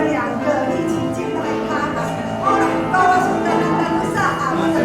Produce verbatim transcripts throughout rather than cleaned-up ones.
两个一起敬拜他。后来包括说在那个路上啊，我们的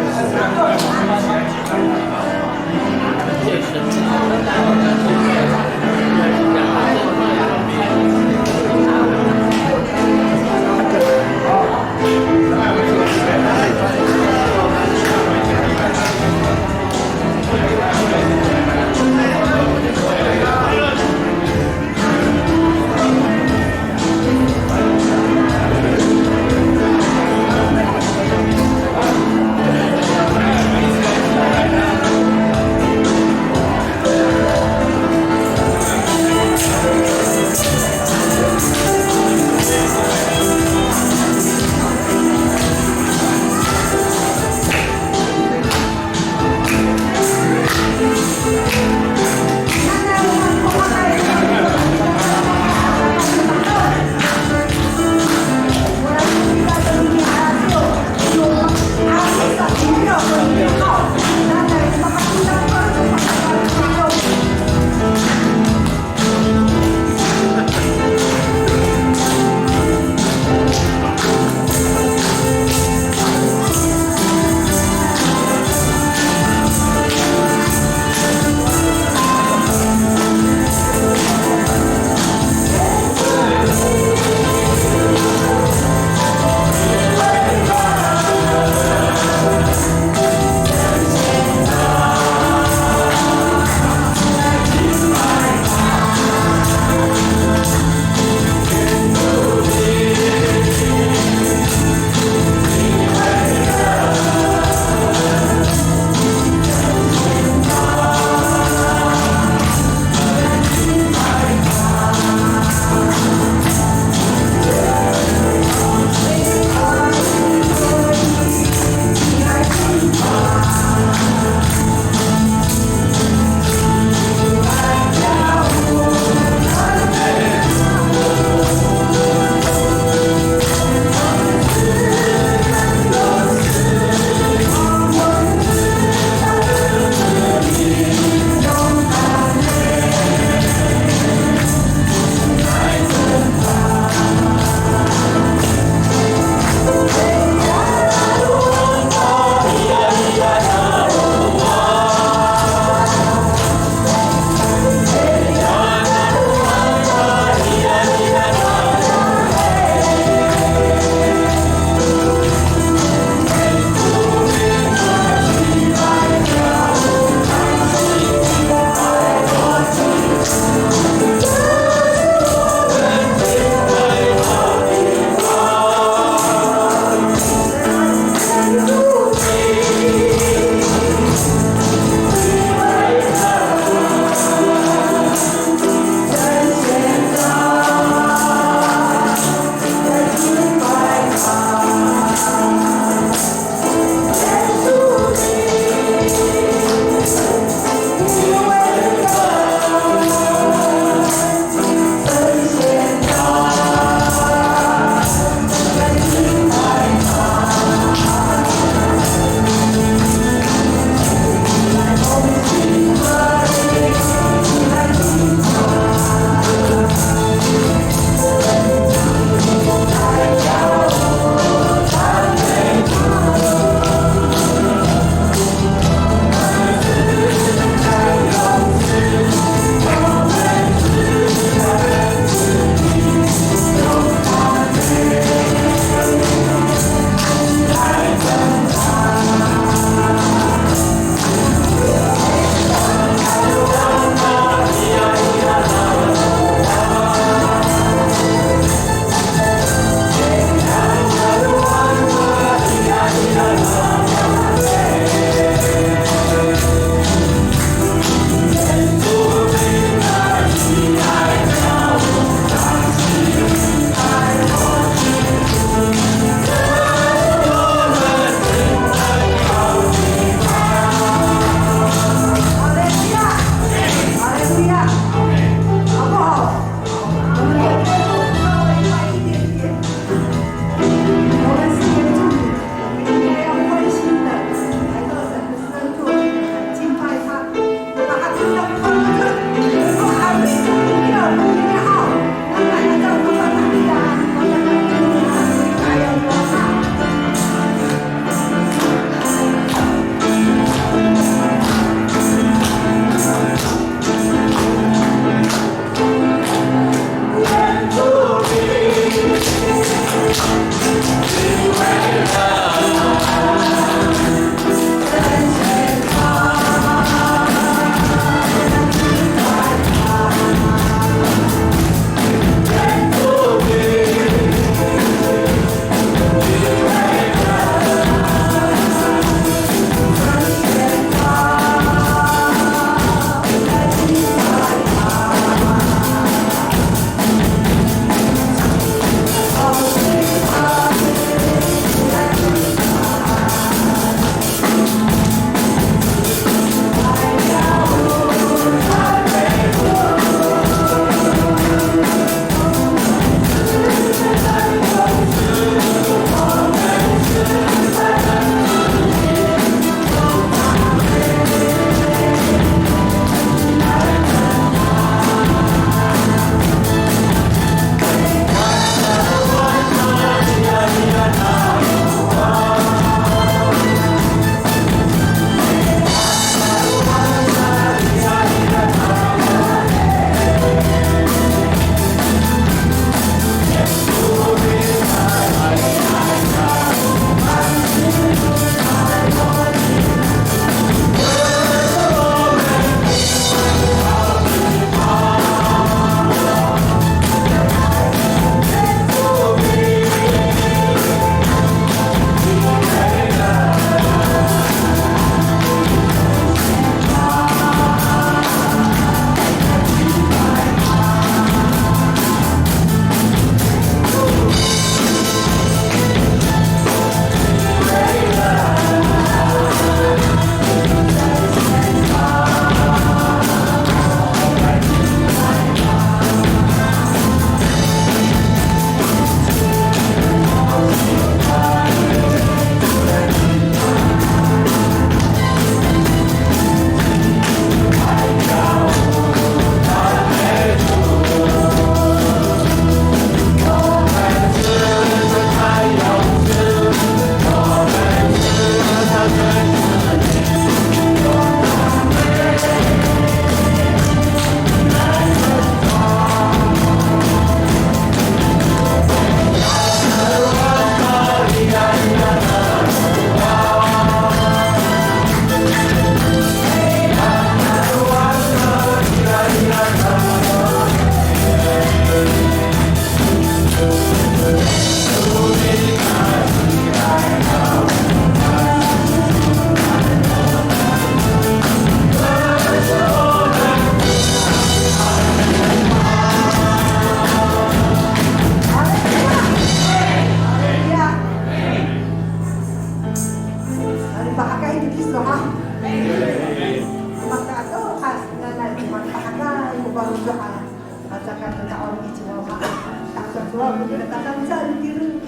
Wa ko nika tatangcaan tireng.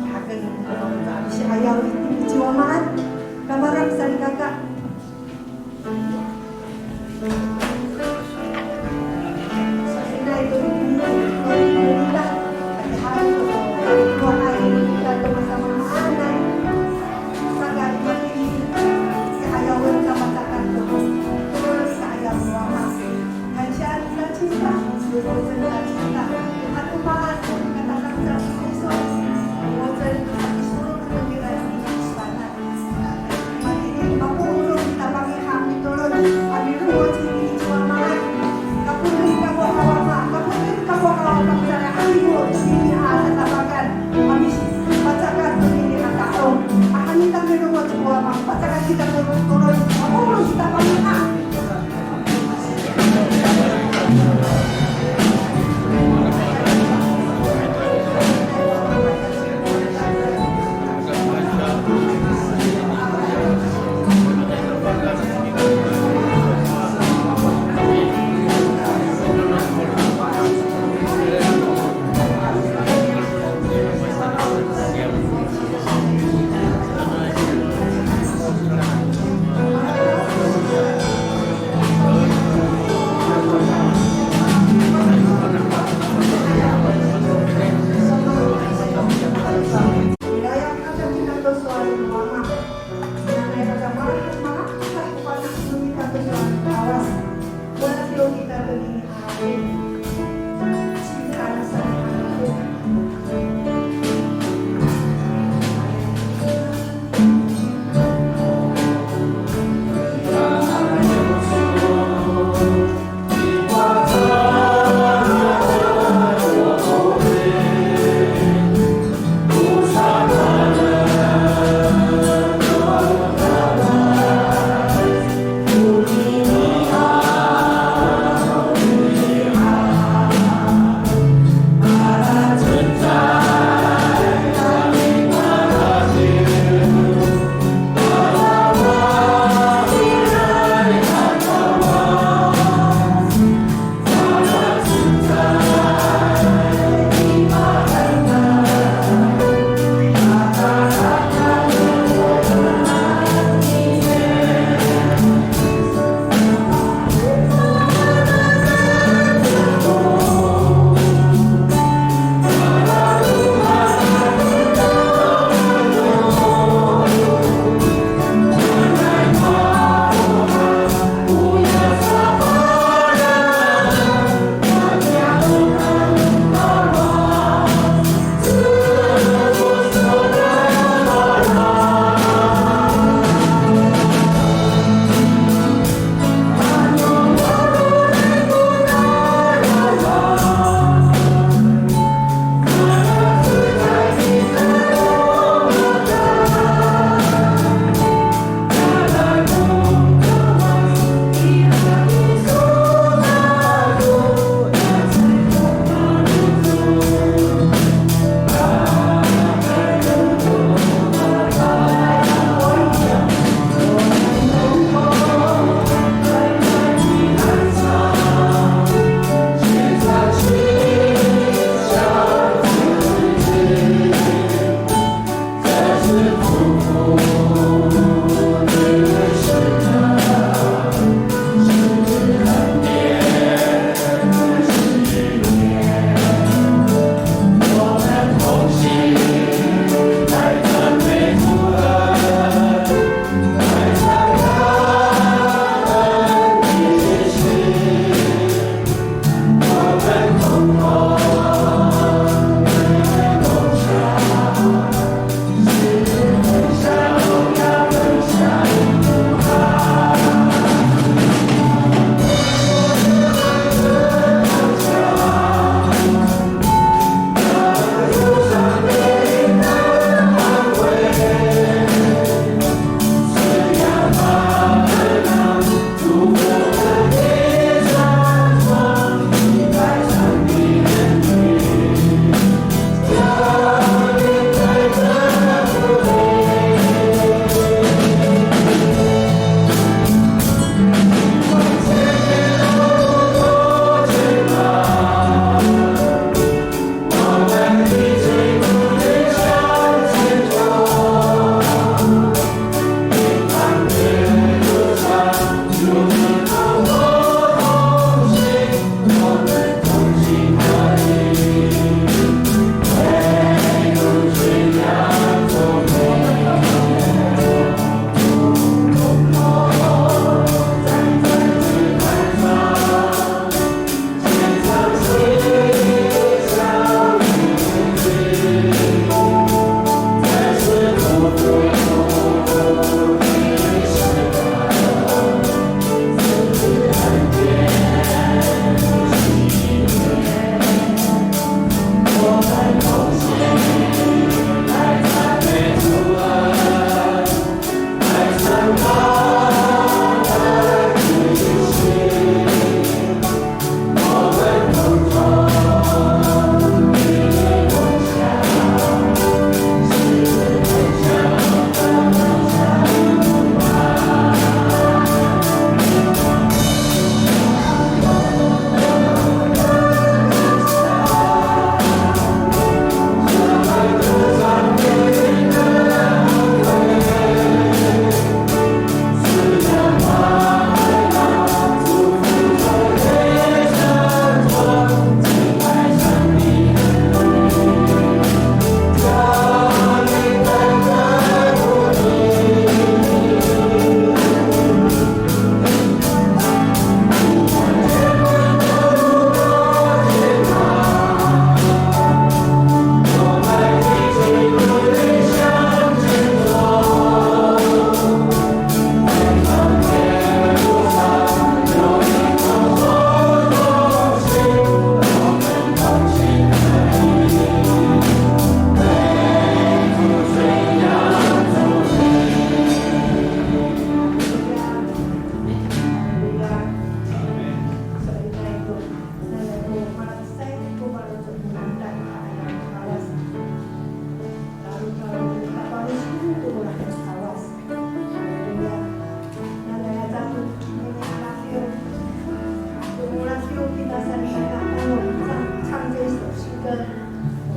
Haken ko nika si'ayaw itini ci Wamaan. Kamarak salikaka. Matini mapolong kita pangihang mitolon a milongoc i Wamaan. Kapoten kako haw Wama, kapoten kako haw Wama, saan a 'adingo to nini a satapangan a mipacakat to nini a ta'ong. A hami ta milongoc ko Wama, pacakat kita to tolon, mapolong kita pangihang.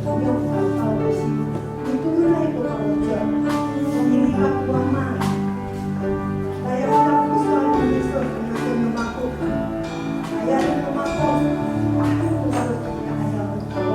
用祷告的心，你读那个保证，你那个光芒，那要不要不说你说什么什么吗？哎呀，你不忙，我不知道这个，哎呀，我不知道。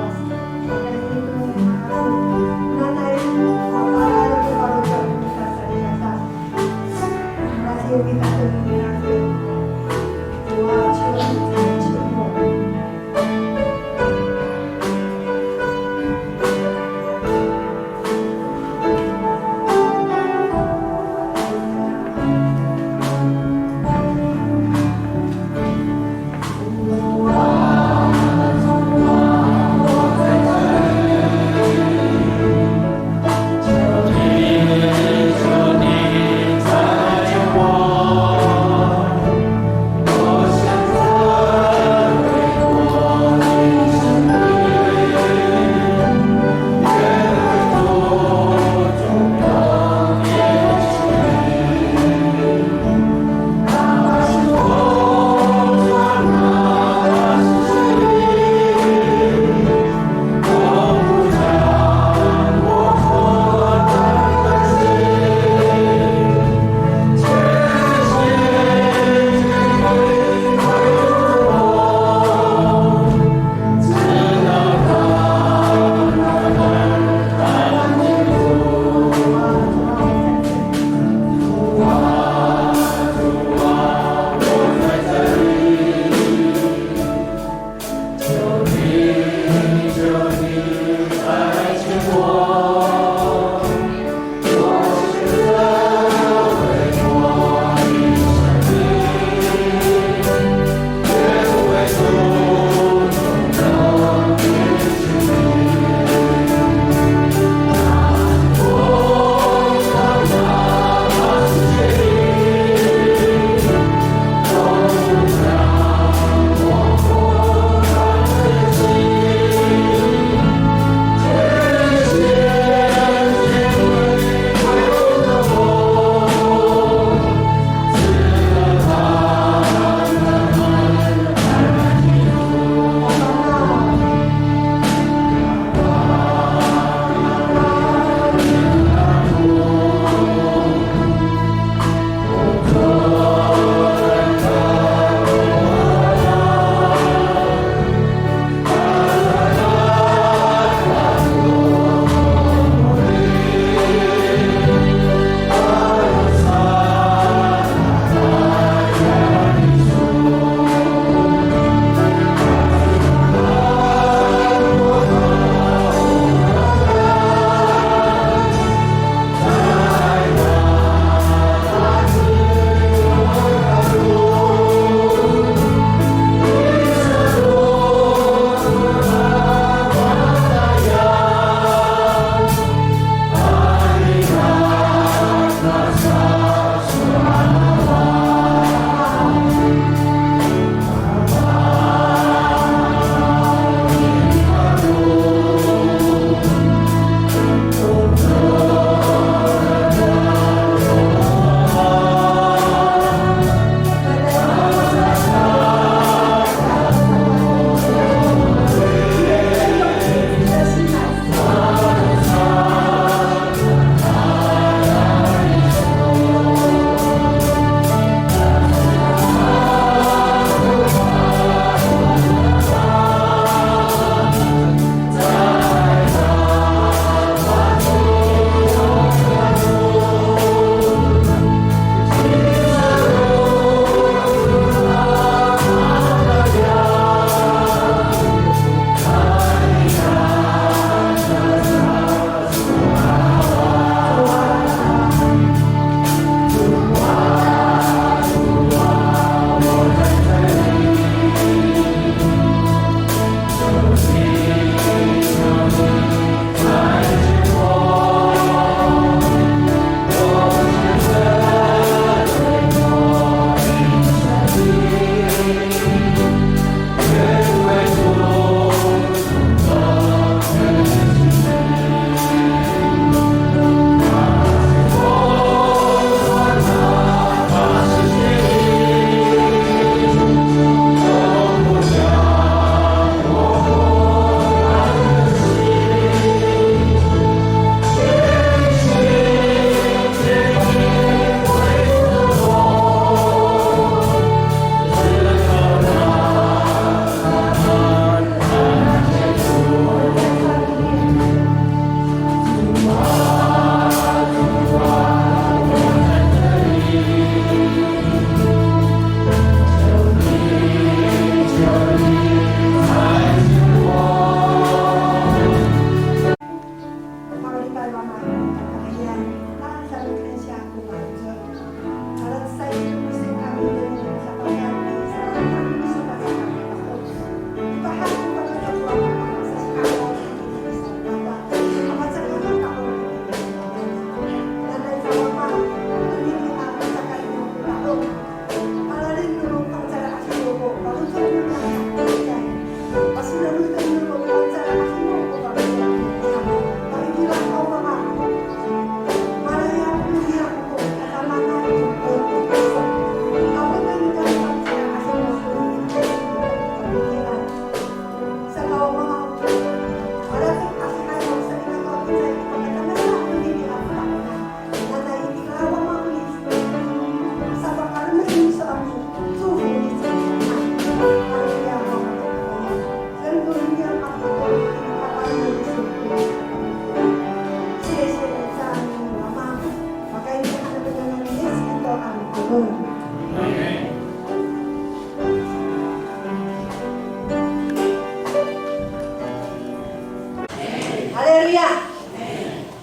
哈利路亚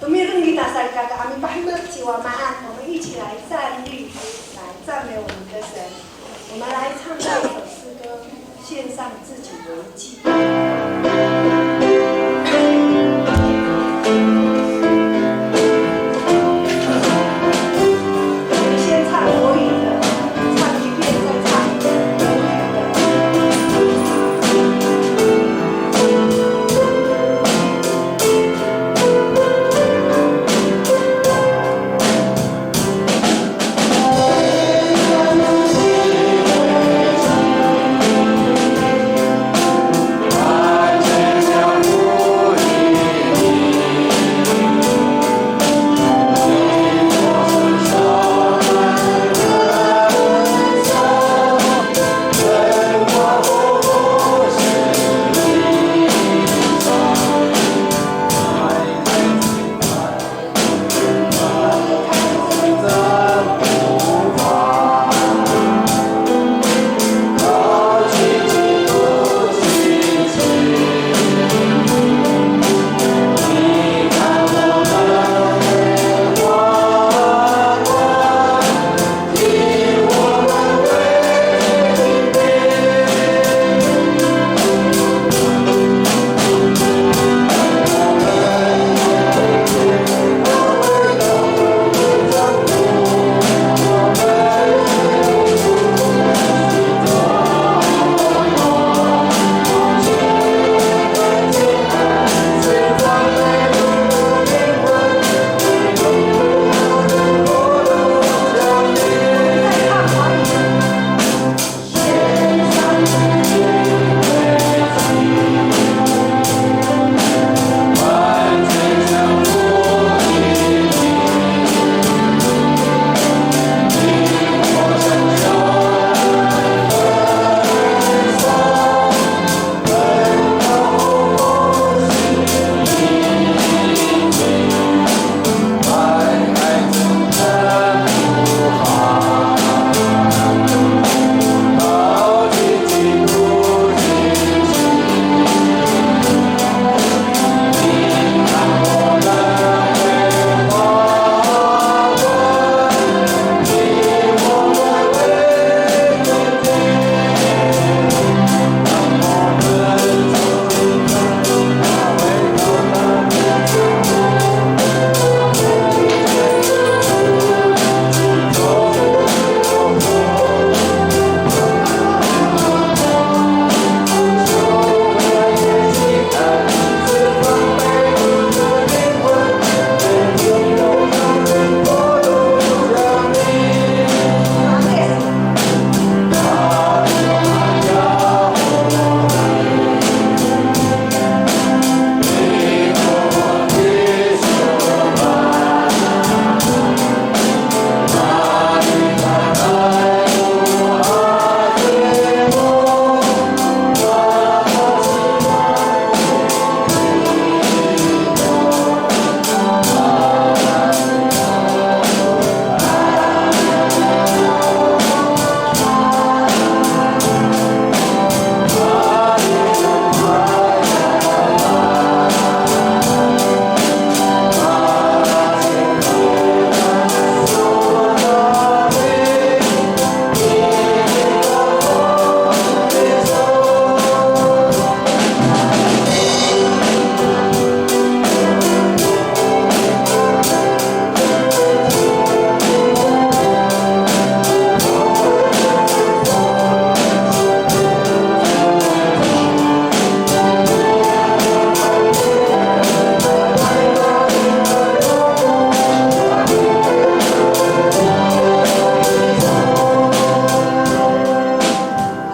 ！Tomireng kita salikaka a mipahemek ci Wamaan, 我们一起来站立，来赞美我们的神。我们来唱这首诗歌，献上自己为祭。我们先唱国语的，唱一遍再唱国语的。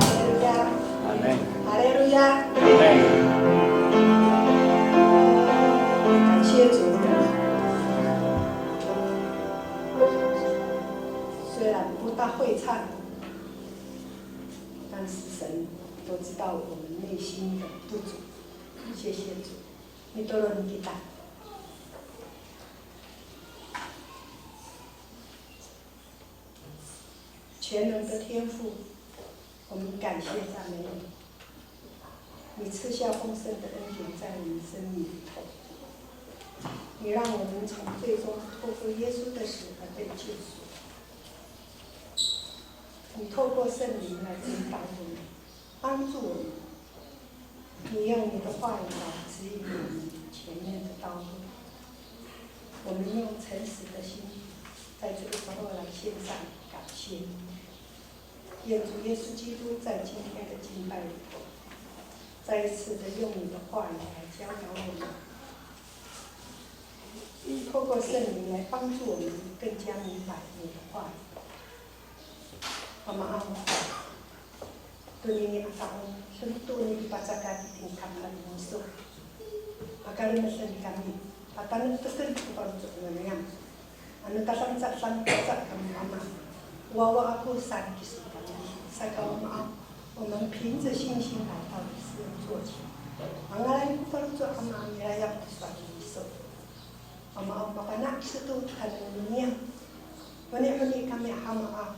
哈利路亚！阿门。哈利路亚！阿门。感谢主。虽然不大会唱，但是神都知道我们内心的不足。谢谢主。Mitolon kita. 全能的天父，我们感谢赞美你，你赐下丰盛的恩典在我们生命里头。你让我们从罪中透过耶稣的死而被救赎。你透过圣灵来引导我们，帮助我们。你用你的话语来指引我们前面的道路。我们用诚实的心，在这个时候来献上感谢。愿主耶稣基督在今天的敬拜里头，再一次的用你的话语来教导我们，透过圣灵来帮助我们更加明白你的话语。Mama aw, tonini a ta'ong, saan to nini pacakat itini kami a miso. Pakalemeden kami, patanektek ko faloco' no niyam. Ano tadangcadangcadan kamo Ama, wawa ako saan kiso kami, saka Ama aw, 我们凭着信心来到你的座前。Mangalay ko faloco' Ama, milayap ko sowal no miso. Ama aw, mafana' kiso to taneng no niyam. Honi, honi kami Ama aw,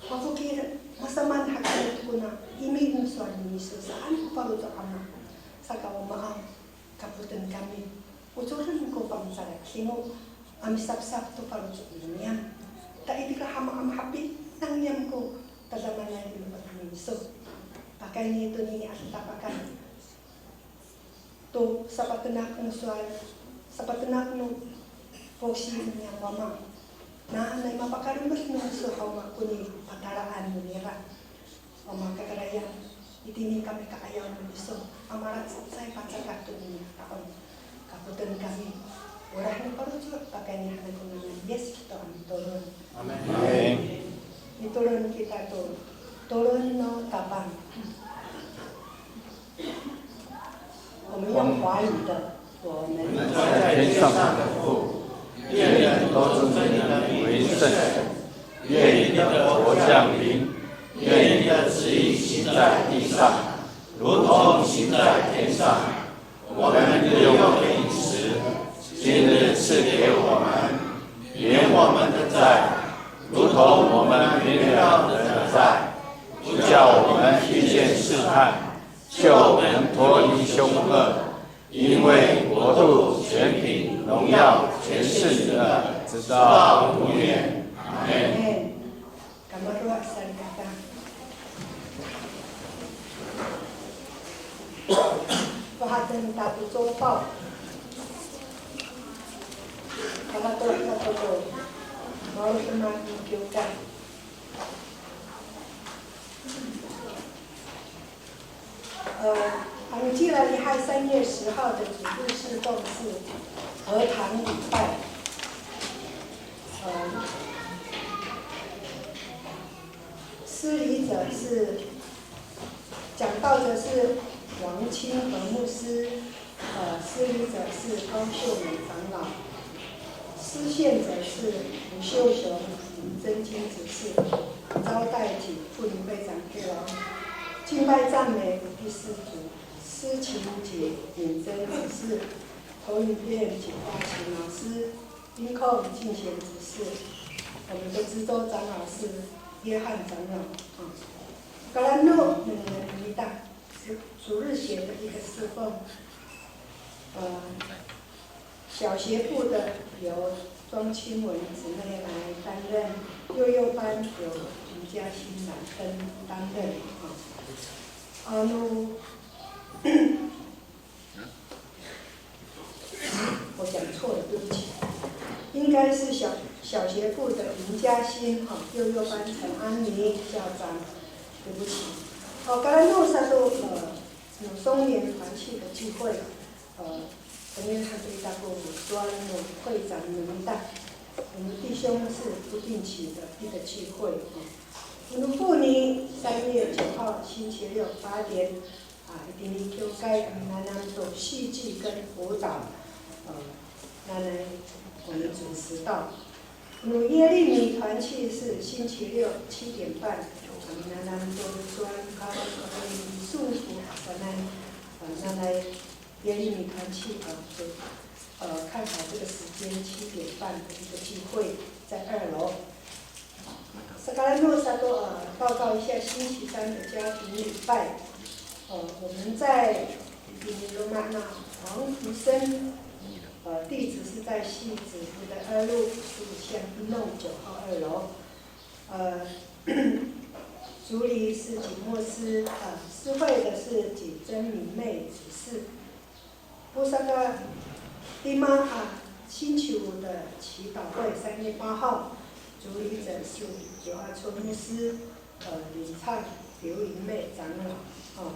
mafokil, masamaan hakiya to kona imi no sowal no miso saan ko faloco' Ama. Saka Ama aw, kapoten kami, ocoren ko fangcalay 'adingo a misafsaf to faloco' no niyam. Ta itira Ama aw, mahapinang niyam ko tadamaanay no miso. Pakayni tonini a sasapakan to sapatenak no sowal, sapatenak no foksi niyam Ama. Nanay mapakalemed no miso haw Ama koni patalaan no nira. Ama, kakarayan, itini kami ka'ayaw no miso, a malacecay pacakat tonini a ta'ong. Kapoten kami, olah no faloco', pakayni hanan ko ngangan ni Yis Kristo a mitolon. Amin. Amin. Mitolon kita to tolon no Tapang. 我们用华语的，我们在天上的父，愿你的名为圣，愿你的国降临，愿你的旨意行在地上，如同行在天上。我们日用的饮食，今日赐给我们，免我们的债，如同我们免了人的债，不叫我们遇见试探， 救我们脱离凶恶，因为国度、权柄、荣耀，全是你的，直到永远。阿们。Amin. Kamaroa salikaka. Fohaten ta to copaw. Kamaroa sato to. Maro semakin kiwkay. 呃，我们既然礼拜三月十号的主日侍奉是和堂礼拜，呃，司礼者是，讲道者是王清和牧师， 呃，司礼者是高秀美长老，司献者是吴秀雄、林真金执事，招待及妇女会长部哦。敬拜赞美第四组，司琴及林真执事，投影片及大琴老师，音控敬贤执事，我们的执周长老是约翰长老啊。Kalano mengenai kita. 主日学的一个侍奉。呃，小学部的由庄清文姊妹来担任，幼幼班由林嘉欣来分担任啊。啊，那，我讲错了，对不起，应该是小小学部的林嘉欣哈，幼幼班陈安妮校长，对不起。好，kalano sato 呃，有松年团契的聚会，呃，成员和对大部分专的会长们带，我们弟兄是不定期的一个聚会。我们妇女三月九号星期六八点，啊，一定要开，那那做戏剧跟舞蹈，呃，那呢，我们准时到。 我们耶利米团契是星期六七点半，我们南南东专高顺服咱们，呃，南来耶利米团契，呃，就，呃，看好这个时间，七点半的一个聚会在二楼。Saka no sato，呃，报告一下星期三的家庭礼拜。呃，我们在 Ini loma' na 黄福生呃，地址是在汐止路的二路，是向一弄九号二楼。呃，主理是景牧师，呃，司会的是景真明妹执事。O saka lima a 星期五的祈祷会，三月八号，主理者是刘阿春牧师，呃，领唱刘莹妹长老，哦。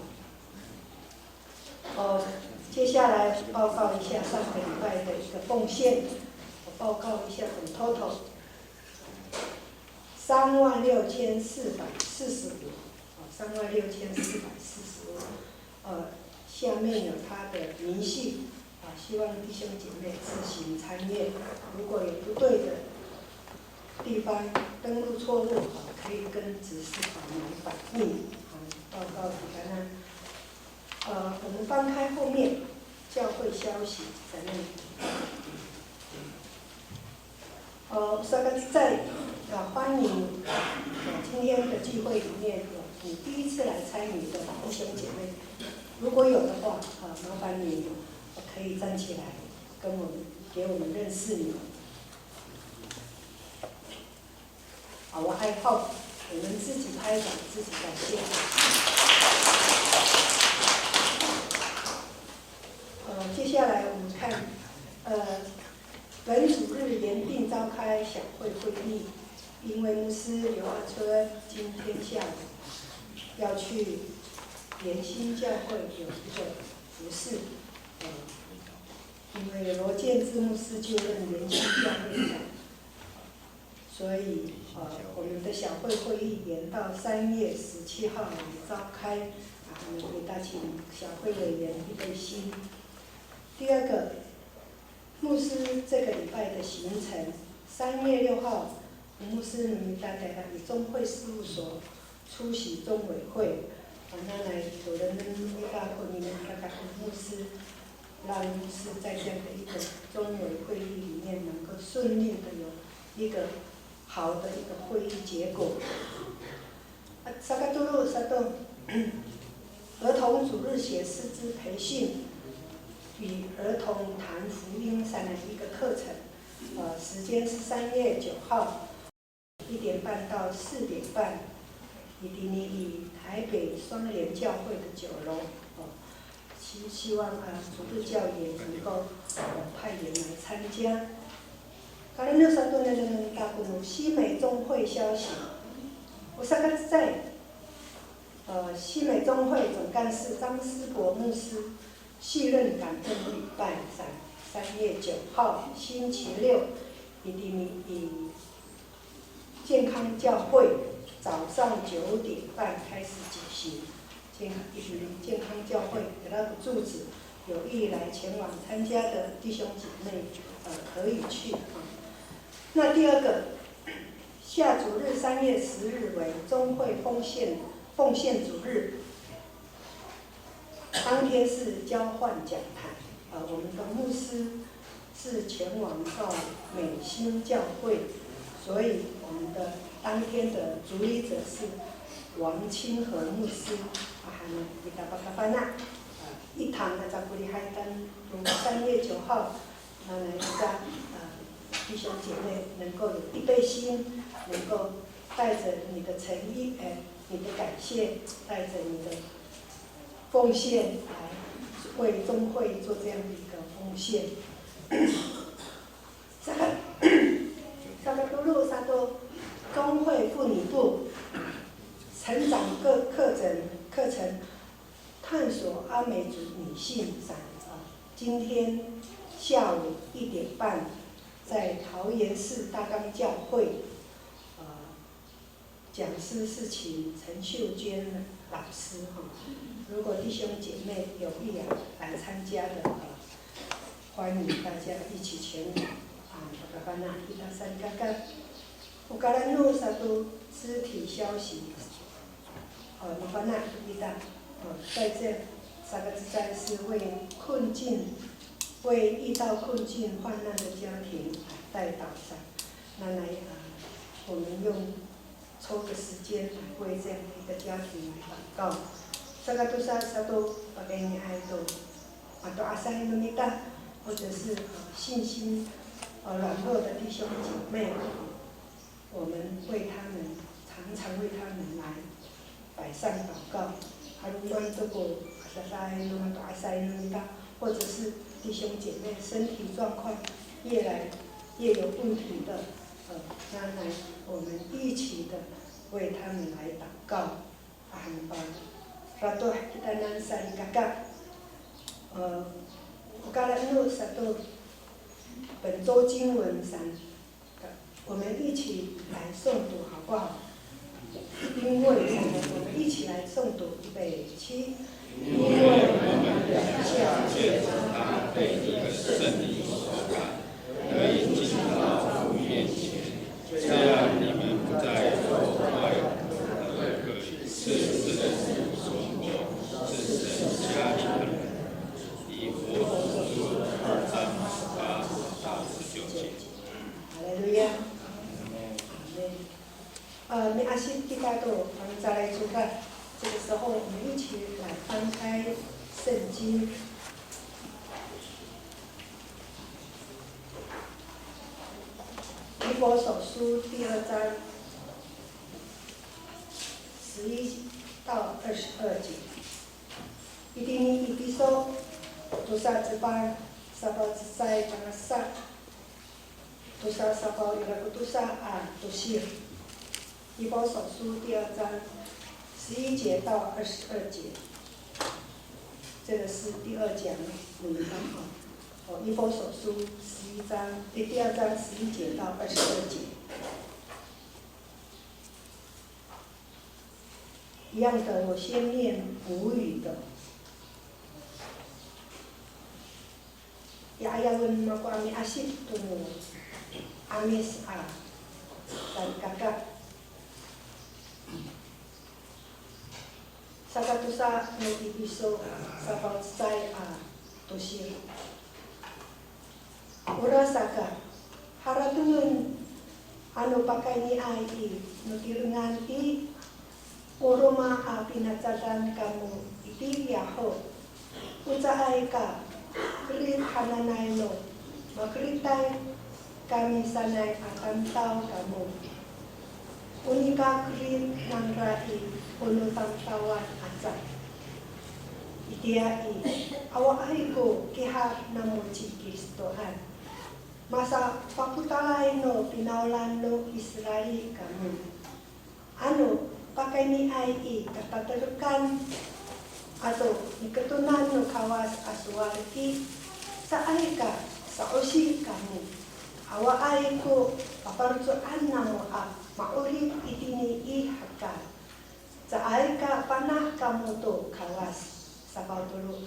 哦，接下来报告一下上个礼拜的一个奉献，我报告一下总 total，三万六千四百四十五，哦，三万六千四百四十五，呃，下面有他的明细，啊，希望弟兄姐妹自行参阅，如果有不对的地方，登录错误，啊，可以跟执事团来反映，啊，报告给大家。 呃，我们翻开后面，教会消息在那里。呃，saka在，呃，欢迎，呃，今天的聚会里面有你第一次来参与的弟兄姐妹，如果有的话，呃，麻烦你可以站起来，跟我们，给我们认识你。 好，我爱好，我们自己拍掌，自己感谢。呃，接下来我们看，呃，本主日原定召开小会会议，因为牧师刘阿春今天下午要去联新教会有一个服事，呃，因为罗建志牧师就任联新教会长。 所以，呃，我们的小会会议延到三月十七号来召开，啊，我们也大请小会委员预备心。第二个，牧师这个礼拜的行程，三月六号，牧师 no mita tayra i 中会事务所 出席中委会。啊，那来有人能够大会里面大家跟牧师，让牧师在这样的一个中委会议里面能够顺利的有一个好的一个会议结果。啊，sakatolo sato，儿童主日学师资培训与儿童谈福音三年一个课程，呃，时间是三月九号。 一点半到四点半，itini i 台北双连教会的九楼，哦，希，希望，啊，主日教员能够，呃，派员来参加。Kaleno sato, nengneng ta ko no 新美中会消息。O sakacecay, 呃，新美中会总干事张思博牧师 卸任感恩礼拜三，三月九号，星期六，itini i 健康教会早上九点半开始举行。健康，itini i 健康教会，有那个住址，有意来前往参加的弟兄姐妹，呃，可以去啊。那第二个，下主日三月十日为中会奉献，奉献主日。 当天是交换讲台，呃，我们的牧师是前往到美新教会，所以我们的当天的主礼者是王清和牧师，啊，还有 kita pakafana，呃，一堂的 cakolihaytan，从三月九号 那呢，让，呃，弟兄姐妹能够有预备心，能够带着你的诚意，哎，你的感谢，带着你的奉献来为中会做这样的一个奉献。Saka, sakatolo sato 中会妇女部成长各课程，课程 探索阿美族女性展，呃，今天下午一点半，在桃园市大港教会，呃，讲师是请陈秀娟老师，哈。如果弟兄姐妹有意啊来参加的，呃，欢迎大家一起前往。啊，pakafana' kita salikaka. O kaleno sato 肢体消息。 呃，mafana' kita，呃，在这 sakacecay 是为困境，为遇到困境患难的家庭来代祷上。那来，呃，我们用抽个时间来为这样的一个家庭来祷告。Sakatosa sato pakayniay to, ato asay no mita, 或者是呃信心呃软弱的弟兄姐妹，我们为他们常常为他们来摆上祷告。Harowan to ko adadaay no mato'asay no mita，或者是弟兄姐妹身体状况越来越有问题的，呃，那来我们一起的为他们来祷告。Ahan pa, ratoh kitanan salikaka. 呃，我刚才 no sato 本周经文上，我们一起来诵读好不好？因为我们一起来诵读，预备起。因为我们的脚借着他被你的圣灵所感，可以进到父面前，这样你们不再做坏的，可以是圣灵所活，是神家里的人。以弗所书二章十八到十九节。哈利路亚。阿门。呃，mi'asid kita to fangcalay codad. 这个时候，我们一起来翻开圣经。以弗所书第二章十一到二十二节。Itini i Efiso tosa cefang safaw cecay tangasa tosa safaw ira ko tosa a tosir. 以弗所书第二章十一节到二十二节，这个是第二讲，我们刚好，哦，以弗所书十一章，诶，第二章十一节到二十二节。一样的，我先念母语的。 Ya 'ayawen mako a mi'asid to no 'Amis a salikaka. Saka tosa no Efiso safaw cecay a tosir. Orasaka, haratengen ano pakayniay i no tirengan i, o roma a finacadan kamo itiya ho. O caay ka kerid hananay no makeritay kami sanay a tamdaw kamo. O nika kerid nangra i, o no tamdawan aca. Itiya i, awaay ko kihar namo ci Kristoan, masafapotalay no finawlan no Israil kamo. Ano pakayniay i katatelekan ato niketonan no Kawas a sowal i, caay ka sa'osi kamo. Awaay ko pafaloco'an namo a ma'orip itini i hekal. Caay ka panah kamo to Kawas. Safaw tolo.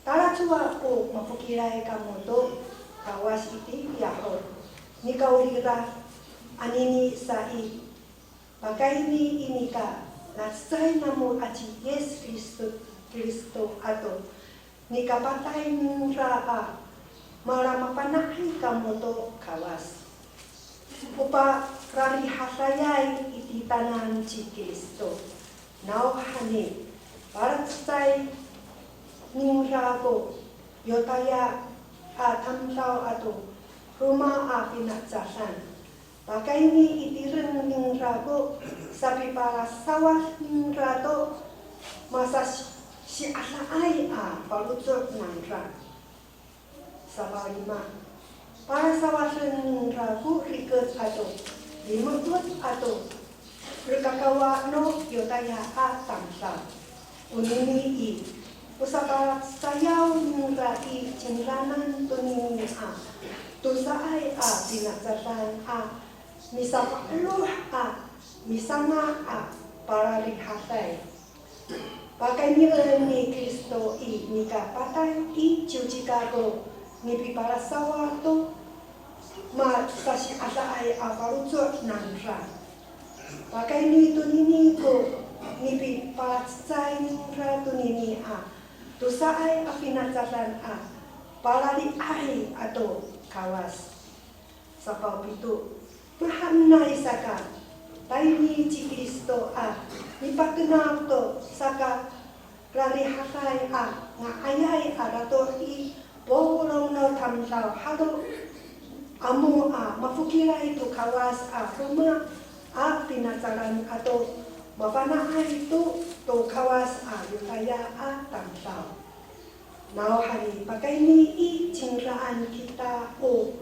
Talacowa ko mafokilay kamo to Kawas itiya ho. Nikawrira, anini sa i, pakayni i nika lacecay namo aci Yis Kristo, Kristo ato nikapatay ningra a, mala mafana'ay kamo to Kawas. O pararihadayay i titaanan ci Kristo. Nawhani, palacecay ningra ko Yotaya a tamdaw ato roma a finacadan. Pakayni i tireng ningra ko sapipalasawad ningra to masasi'adaay a faloco' nangra. Safaw lima. Palasawaden ningra ko rikec ato limo'ot ato lekakawa no Yotaya a tamdaw. Onini i, o sapalacecayaw ningra i cingranan tonini a tosaay a finacadan a misafa'eloh a misanga' a pararihaday. Pakaynien ni Kristo i nikapatay i ciwcika ko nipipalasawad to masasi'adaay a faloco' nangra. Pakayni tonini ko nipipalacecay ningra tonini a tosaay a finacadan a palaliay ato Kawas. Safaw pito. Mahaenay saka, tayni ci Kristo a mipatenaw to sakararihaday a nga'ayay a ratoh i polong Taw halo, amo a mafokilay to Kawas a roma a finacadan ato mafana'ay to, to Kawas a Yotaya a tamdaw. Nawhani pakayni i cingraan kita o,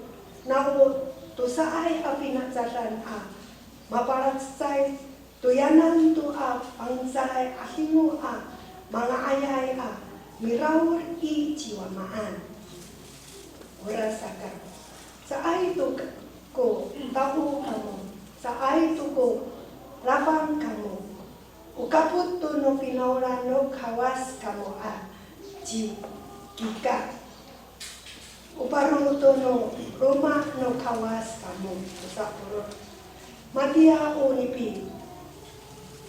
na o tosaay a finacadan a mapalacecay to yanan to a fangcalay a 'adingo a manga'ayay a miraod i ci Wamaan. Orasaka, caay to ko tao kamo, caay to ko lafang kamo. O kapot to no finawlan no Kawas kamo a cikika. O paro to no loma' no Kawas kamo, tosa polo'. Matiya o nipi,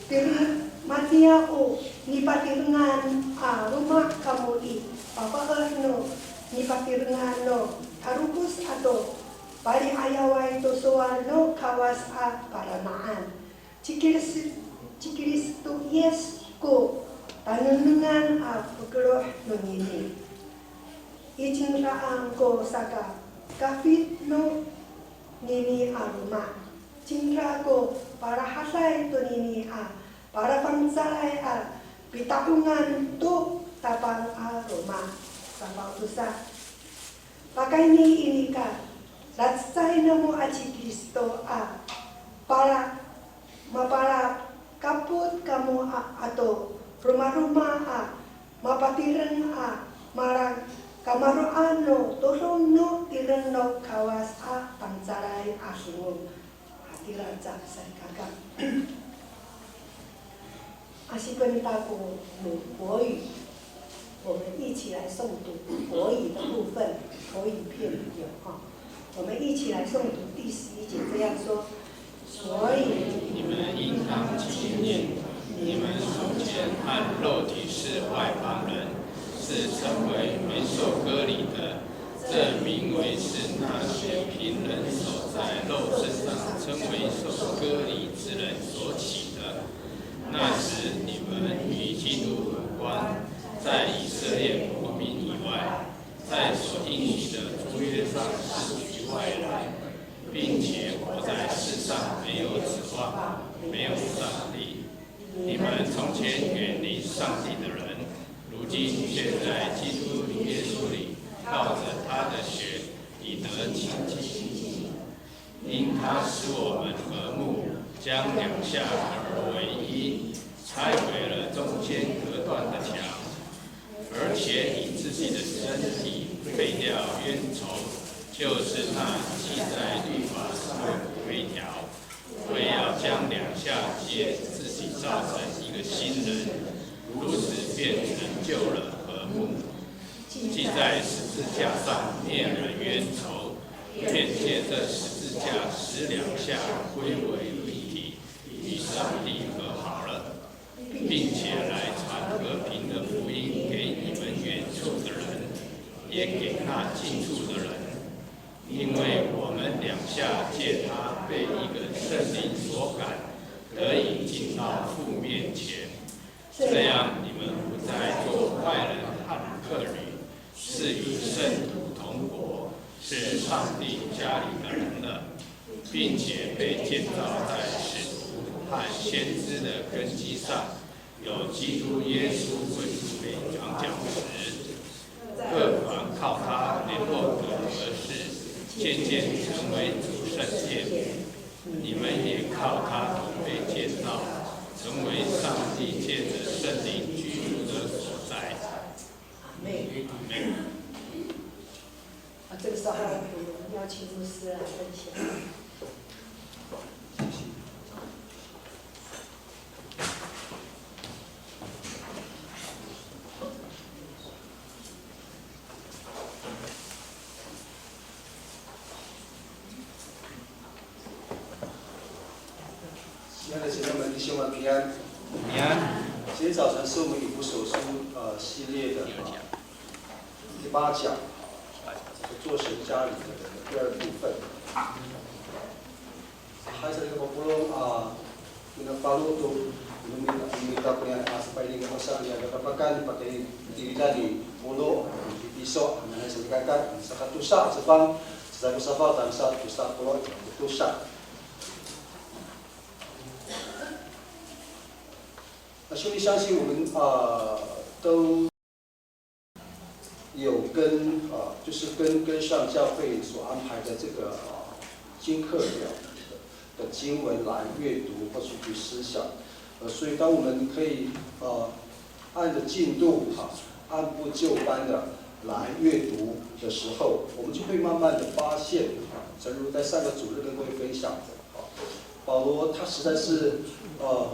tir-, matiya o nipatirengan a loma' kamo i, papaer no nipatirengan no tarokos ato pali'ayaway to sowal no Kawas a parana'an. Ci Kilis-, ci Kristo Yis ko tanengnengan a fokeloh nonini. I cingraan ko sakakafit nonini a loma'. Cingra ko palahaday tonini a palafangcalay a pita'ongan to Tapang a loma'. Safaw tosa. Pakayni i nika, lacecay namo aci Kristo a pala, mapalakapot kamo a, ato romaroma a mapatireng a mala kamaro'an no todong no tireng no Kawas a fangcalay a 'adingo. Hatira ca salikaka. Asipen ta ko no 国语，我们一起来诵读国语的部分，口语片有哈。我们一起来诵读第十一节，这样说：所以你们应当纪念，你们从前和肉体是外邦人，是成为没受割礼的，这名为是那些凭人手在肉身上称为受割礼之人所起的。那时你们与基督无关，在以色列国民以外，在所应许的诸约上是局外人，并且活在世上没有指望，没有上帝。你们从前远离上帝的人，如今却在基督耶稣里靠着他的血，已得清净。因他使我们和睦，将两下合而为一，拆毁了中间隔断的墙，而且以自己的身体废掉冤仇，就是那记在律法上的规条，为要将两下皆自己造成一个新人，如此便成就了和睦。既在十字架上灭了冤仇，便借这十字架使两下归为一体，与上帝和好了，并且来传和平的福音给你们远处的人，也给那近处的人。因为我们两下借他被一个圣灵所感，得以进到父面前。这样你们不再做外人和客旅，是与圣徒同国，是上帝家里的人了，并且被建造在使徒和先知的根基上，有基督耶稣为主的房角石。各房靠他联络得合适，渐渐成为主圣殿。你们也靠他同被建造，成为上帝借着圣灵居住的所在。阿们。阿们。啊，这个时候我们邀请牧师来分享。亲爱的姐妹们、弟兄们，平安。平安。今天早晨是我们以弗所书，呃，系列的，呃，第八讲，做神家里的人的第二部分。Hay salikaka polong, a, minafalo to Mita, mita ko niya, a, sapay ni ko sa niya, katapakan, pakay, tilidan ni Polo, piso, a, nanay sa kaka, saka tosa, a, cepang, sa ko safaw, tangsa, tosa, polo, tosa. 那兄弟相信我们，呃，都有跟，呃，就是跟，跟上教会所安排的这个，呃，经课表的经文来阅读或是去思想。呃，所以当我们可以，呃，按着进度，哈，按部就班的来阅读的时候，我们就会慢慢的发现，啊，诚如在上个主日跟各位分享的，啊，保罗他实在是，呃，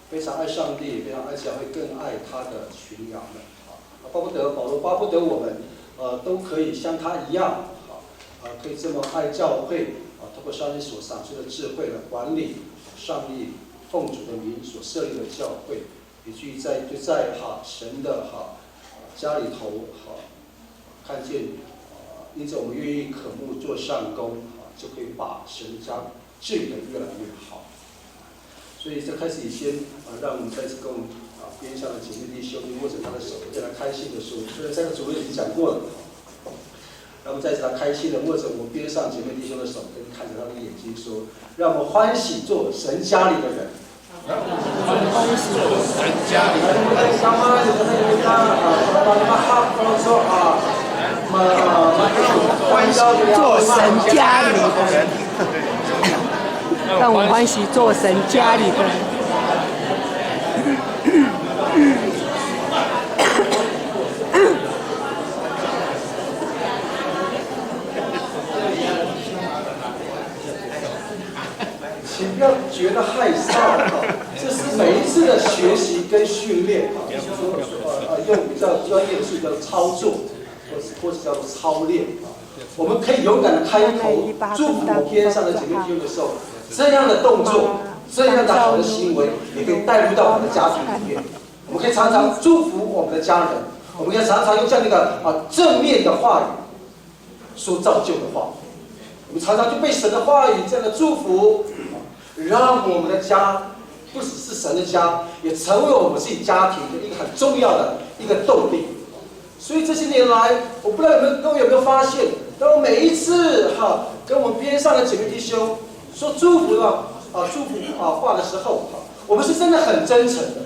非常爱上帝，非常爱教会，更爱他的群羊们。啊，巴不得保罗巴不得我们，呃，都可以像他一样，啊，呃，可以这么爱教会，啊，通过上帝所赏赐的智慧来管理上帝奉主的名所设立的教会，以至于在，就在，哈，神的，哈，家里头，哈，看见，呃，因此我们愿意渴慕做善工，啊，就可以把神的家治理得越来越好。所以在开始以前，啊，让我们再次跟，啊，边上的姐妹弟兄握着他的手，跟他开信的时候，虽然上个主日已经讲过了，让我们再次来开心的握着我们边上姐妹弟兄的手，跟看着他的眼睛说，让我们欢喜做神家里的人。做神家里的人，让我欢喜做神家里的人。请不要觉得害臊，这是每一次的学习跟训练，就是说，呃，呃，用比较专业的术语叫操作，或是，或是叫做操练。我们可以勇敢的开口祝福我们边上的姐妹弟兄的时候，这样的动作，这样的好的行为，也可以带入到我们的家庭里面。我们可以常常祝福我们的家人，我们可以常常用这样的一个，啊，正面的话语 所造就的话。我们常常就被神的话语这样的祝福，让我们的家不只是神的家，也成为我们自己家庭的一个很重要的一个动力。所以这些年来，我不知道有没有，各位有没有发现，当我每一次，哈，跟我们边上的姐妹弟兄说祝福的，啊，祝福，啊，话的时候，哈，我们是真的很真诚的。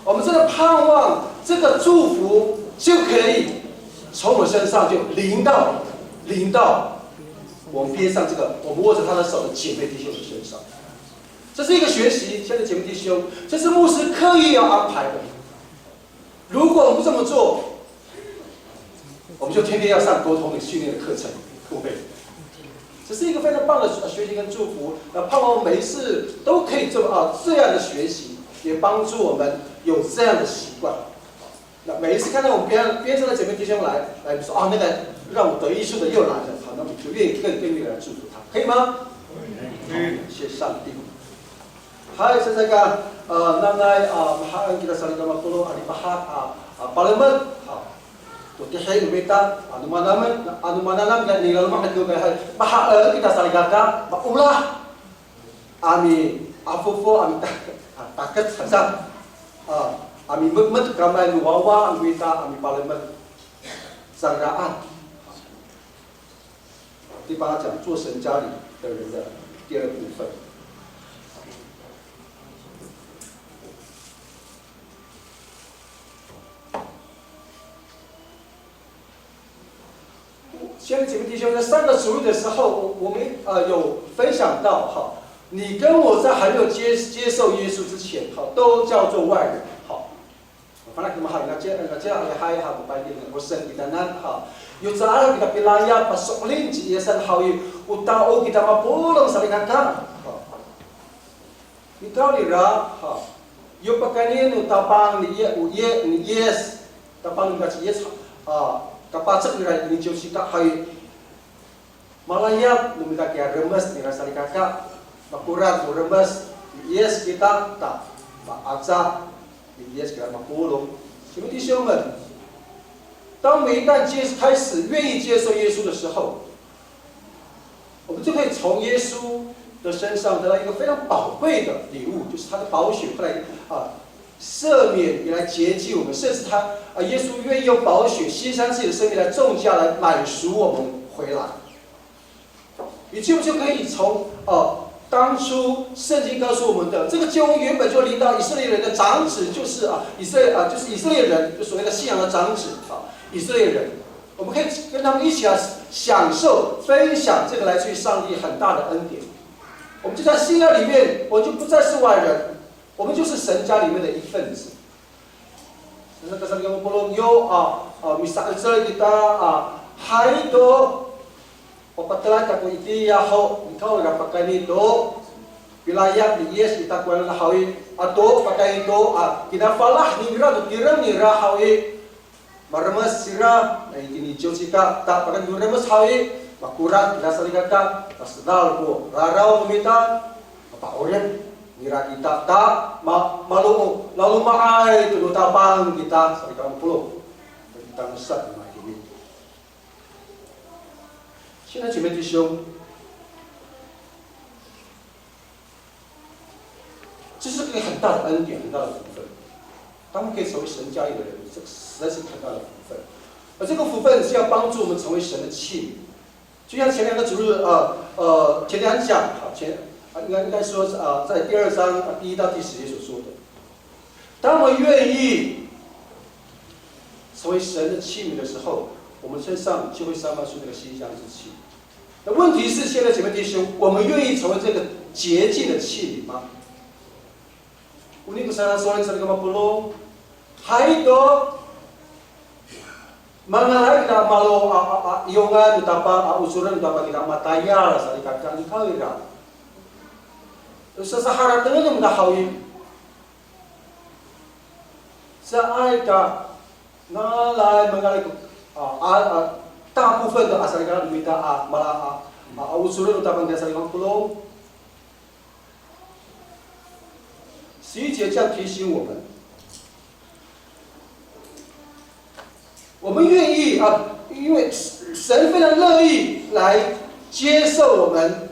我们真的盼望这个祝福就可以从我身上就临到，临到我们边上这个我们握着他的手的姐妹弟兄的身上。这是一个学习，亲爱的姐妹弟兄，这是牧师刻意要安排的。如果我们不这么做，我们就天天要上沟通的训练的课程，各位。这是一个非常棒的学习跟祝福。那盼望每一次都可以这么，啊，这样的学习，也帮助我们有这样的习惯。那每一次看到我们边，边上的姐妹弟兄来，来说，啊，那个让我得益处的又来了，好，那我们就愿意更，更愿意来祝福他，可以吗？谢谢上帝。 Hay, saka, a, nanay, a, mahaen kita salikaka mapolong a lipahak, a, a, palemed, a, to tihi no mita, ano manamen, ano mananam, na, nira lomahad ko kay, hay, mahaen kita salikaka, maolah. A miafofo, a mita, a, taket, haca. A, a mimetmet kamay no wawa, a mita, a mipalemed. Cangraan. 第八讲，做神家里的人的第二部分。亲爱的姐妹弟兄，在上个主日的时候，我，我们，呃，有分享到，哈，你跟我在还没有接，接受耶稣之前，哈，都叫做外人，哈。 Fana' ko mahaen, ina, ina, hay, hay, ha, ko payni, ko sen kitanan, ha. Yo caay kita pilayap, paso'elin ci Yisan haw i, o tao kita mapolong salikaka. Ha. Nikawrira, ha. Yo pakayni no Tapang ni Ye, o Ye, ni Yis. Tapang no mita ci Yis, ha. Kapacek nira ni Josika, hay. Malayap no mita kiya remes nira salikaka, makorat no remes ni Yis kita, ta, maaca ni Yis kita mapolong. 请问弟兄们，当我们一旦接，开始愿意接受耶稣的时候，我们就可以从耶稣的身上得到一个非常宝贵的礼物，就是他的宝血，后来啊赦免，也来洁净我们，甚至他啊耶稣愿意用宝血牺牲自己的生命来重价来买赎我们回来。你就就可以从哦当初圣经告诉我们的这个救恩原本就临到以色列人的长子，就是啊以色列啊就是以色列人，就所谓的信仰的长子啊以色列人，我们可以跟他们一起来享受分享这个来自于上帝很大的恩典。我们就在信仰里面，我们就不再是外人，我们就是神家里面的一份子。Sa kasaligaw polong yo, a, a, misa'icel kita, a, hay to, o patelak ako itiya ho, ikaw ira pakayni to, pilayap ni Yis i takowanan haw i, ato pakayni to, a, kinafalah ningra to tireng nira haw i, maremes sira, na itini ciwcika, ta pakayni to remes haw i, makorat ira salikaka, ta sedal ko raraw no mita, mapa'orip nira kita, ta ma, malo, laloma'ay to no Tapang kita, salikaka polong. Kita ngesat no mita ini. 亲爱的姐妹弟兄，这是个很大的恩典，很大的福分。当我们可以成为神家里的人，这实在是很大的福分。而这个福分是要帮助我们成为神的器皿。就像前两个主日，呃呃，前两讲，好，前啊，应该应该说是啊，在第二章啊第一到第十节所说的，当我们愿意成为神的器皿的时候，我们身上就会散发出那个馨香之气。那问题是，现在姐妹弟兄，我们愿意成为这个洁净的器皿吗？Uni ko sasowalen sa mapolong, hay to, mangalay kita malo a, a, a, iyongan no Tapang, a, ocoren no Tapang kita matayal sa ika, ika, ika ira. Sasaharatengen no mita haw i. Caay ka, ngalay, mangalay ko, a, a, a, 大部分的 a salikaka no mita a, mala a, a, a, ocoren no Tapang kita salikaka polong. 十一节这样提醒我们，我们愿意啊，因为神非常乐意来接受我们，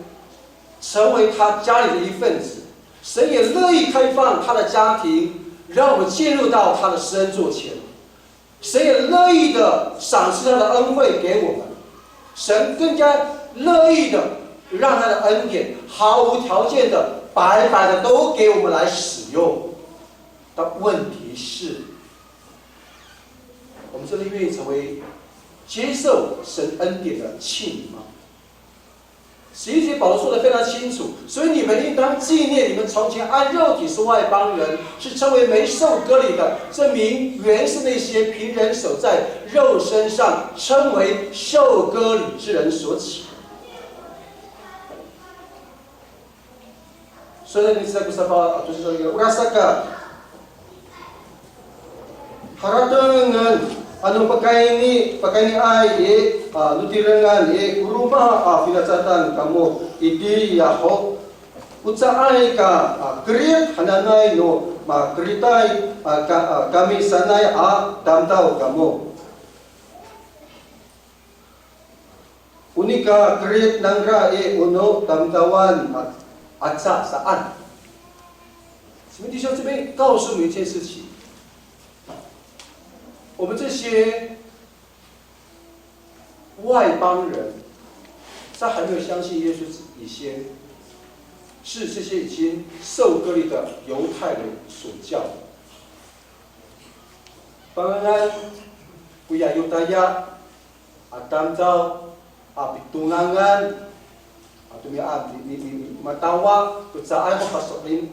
成为他家里的一份子。神也乐意开放他的家庭，让我们进入到他的施恩座前。 神也乐意的赏赐他的恩惠给我们，神更加乐意的让他的恩典毫无条件的、白白的都给我们来使用。但问题是，我们真的愿意成为接受神恩典的器皿吗？ 十一节保罗说得非常清楚，所以你们应当纪念你们从前按肉体是外邦人，是称为没受割礼的，这名原是那些凭人手在肉身上称为受割礼之人所起。所以你在不是把就是说一个 orasaka Haratengen, ano pakayni, pakayniay i, a, no tirengan i, o roma a finacadaan kamo itiya ho. O caay ka, a, kerit hananay no makeritay, a, ka, a, kami sanay a tamdaw kamo. O nika kerit nangra i, o no tamdawan a, aca saan. 姊妹弟兄，这边告诉我们一件事情，我们这些外邦人，在还没有相信耶稣以前，是这些已经受割礼的犹太人所教的。Pangangan koya Yotaya a tamdaw a pitongangan, ato mi, a, mi, mi, mi, matawa to caay ko paso'elin,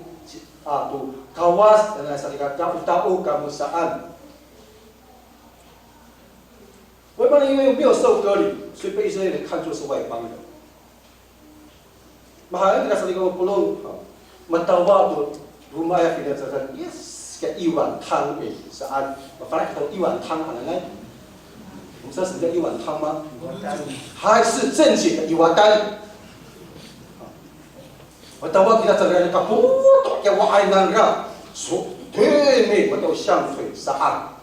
a, to Kawas, a, salikaka o tao kamo saan. 外邦人因为没有受割礼，所以被以色列人看作是外邦人。 Mahaen kita salikaka polong, matawa to roma a finacadan, yes, ka 一碗汤 e, saan. Mafana' kita 一碗汤 hananay. 我们知道什么叫一碗汤吗？还是正经的 iwatan. Matawa kita salikaka, kapoto kiya wa'ay nangra. So, teme, matawa 像水 saan.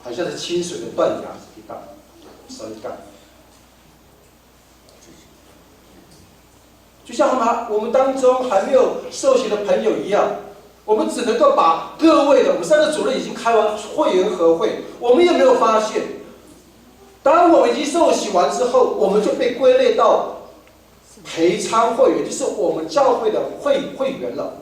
好像是清水的断崖 kita. Salikaka. 就像我们我们当中还没有受洗的朋友一样，我们只能够把各位的，我们三个主任已经开完会员和会，我们也没有发现。当我们已经受洗完之后，我们就被归类到陪餐会员，就是我们教会的会会员了。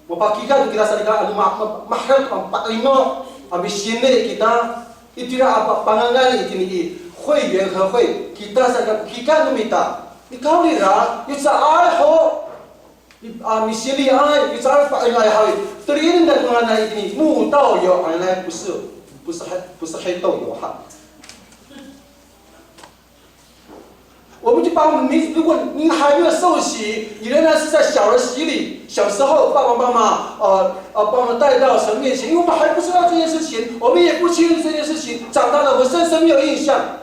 Mapakika to kita salikaka ano ma, ma, maherek to a pa'ino a misini kita, itira a pa, pangangan itini i 会员和会, kita salikaka kika no mita. Nikawrira, yo caay ho, a, misiliay, yo caay pa'inoay haw i, teli ira ko ngangan itini 慕道友, 原来不是, 不是黑, 不是黑豆油哈。 我们就把我们名字，如果您还没有受洗，你仍然是在小儿洗礼，小时候爸爸妈妈呃呃把我们带到神面前，因为我们还不知道这件事情，我们也不清楚这件事情，长大了我们深深没有印象。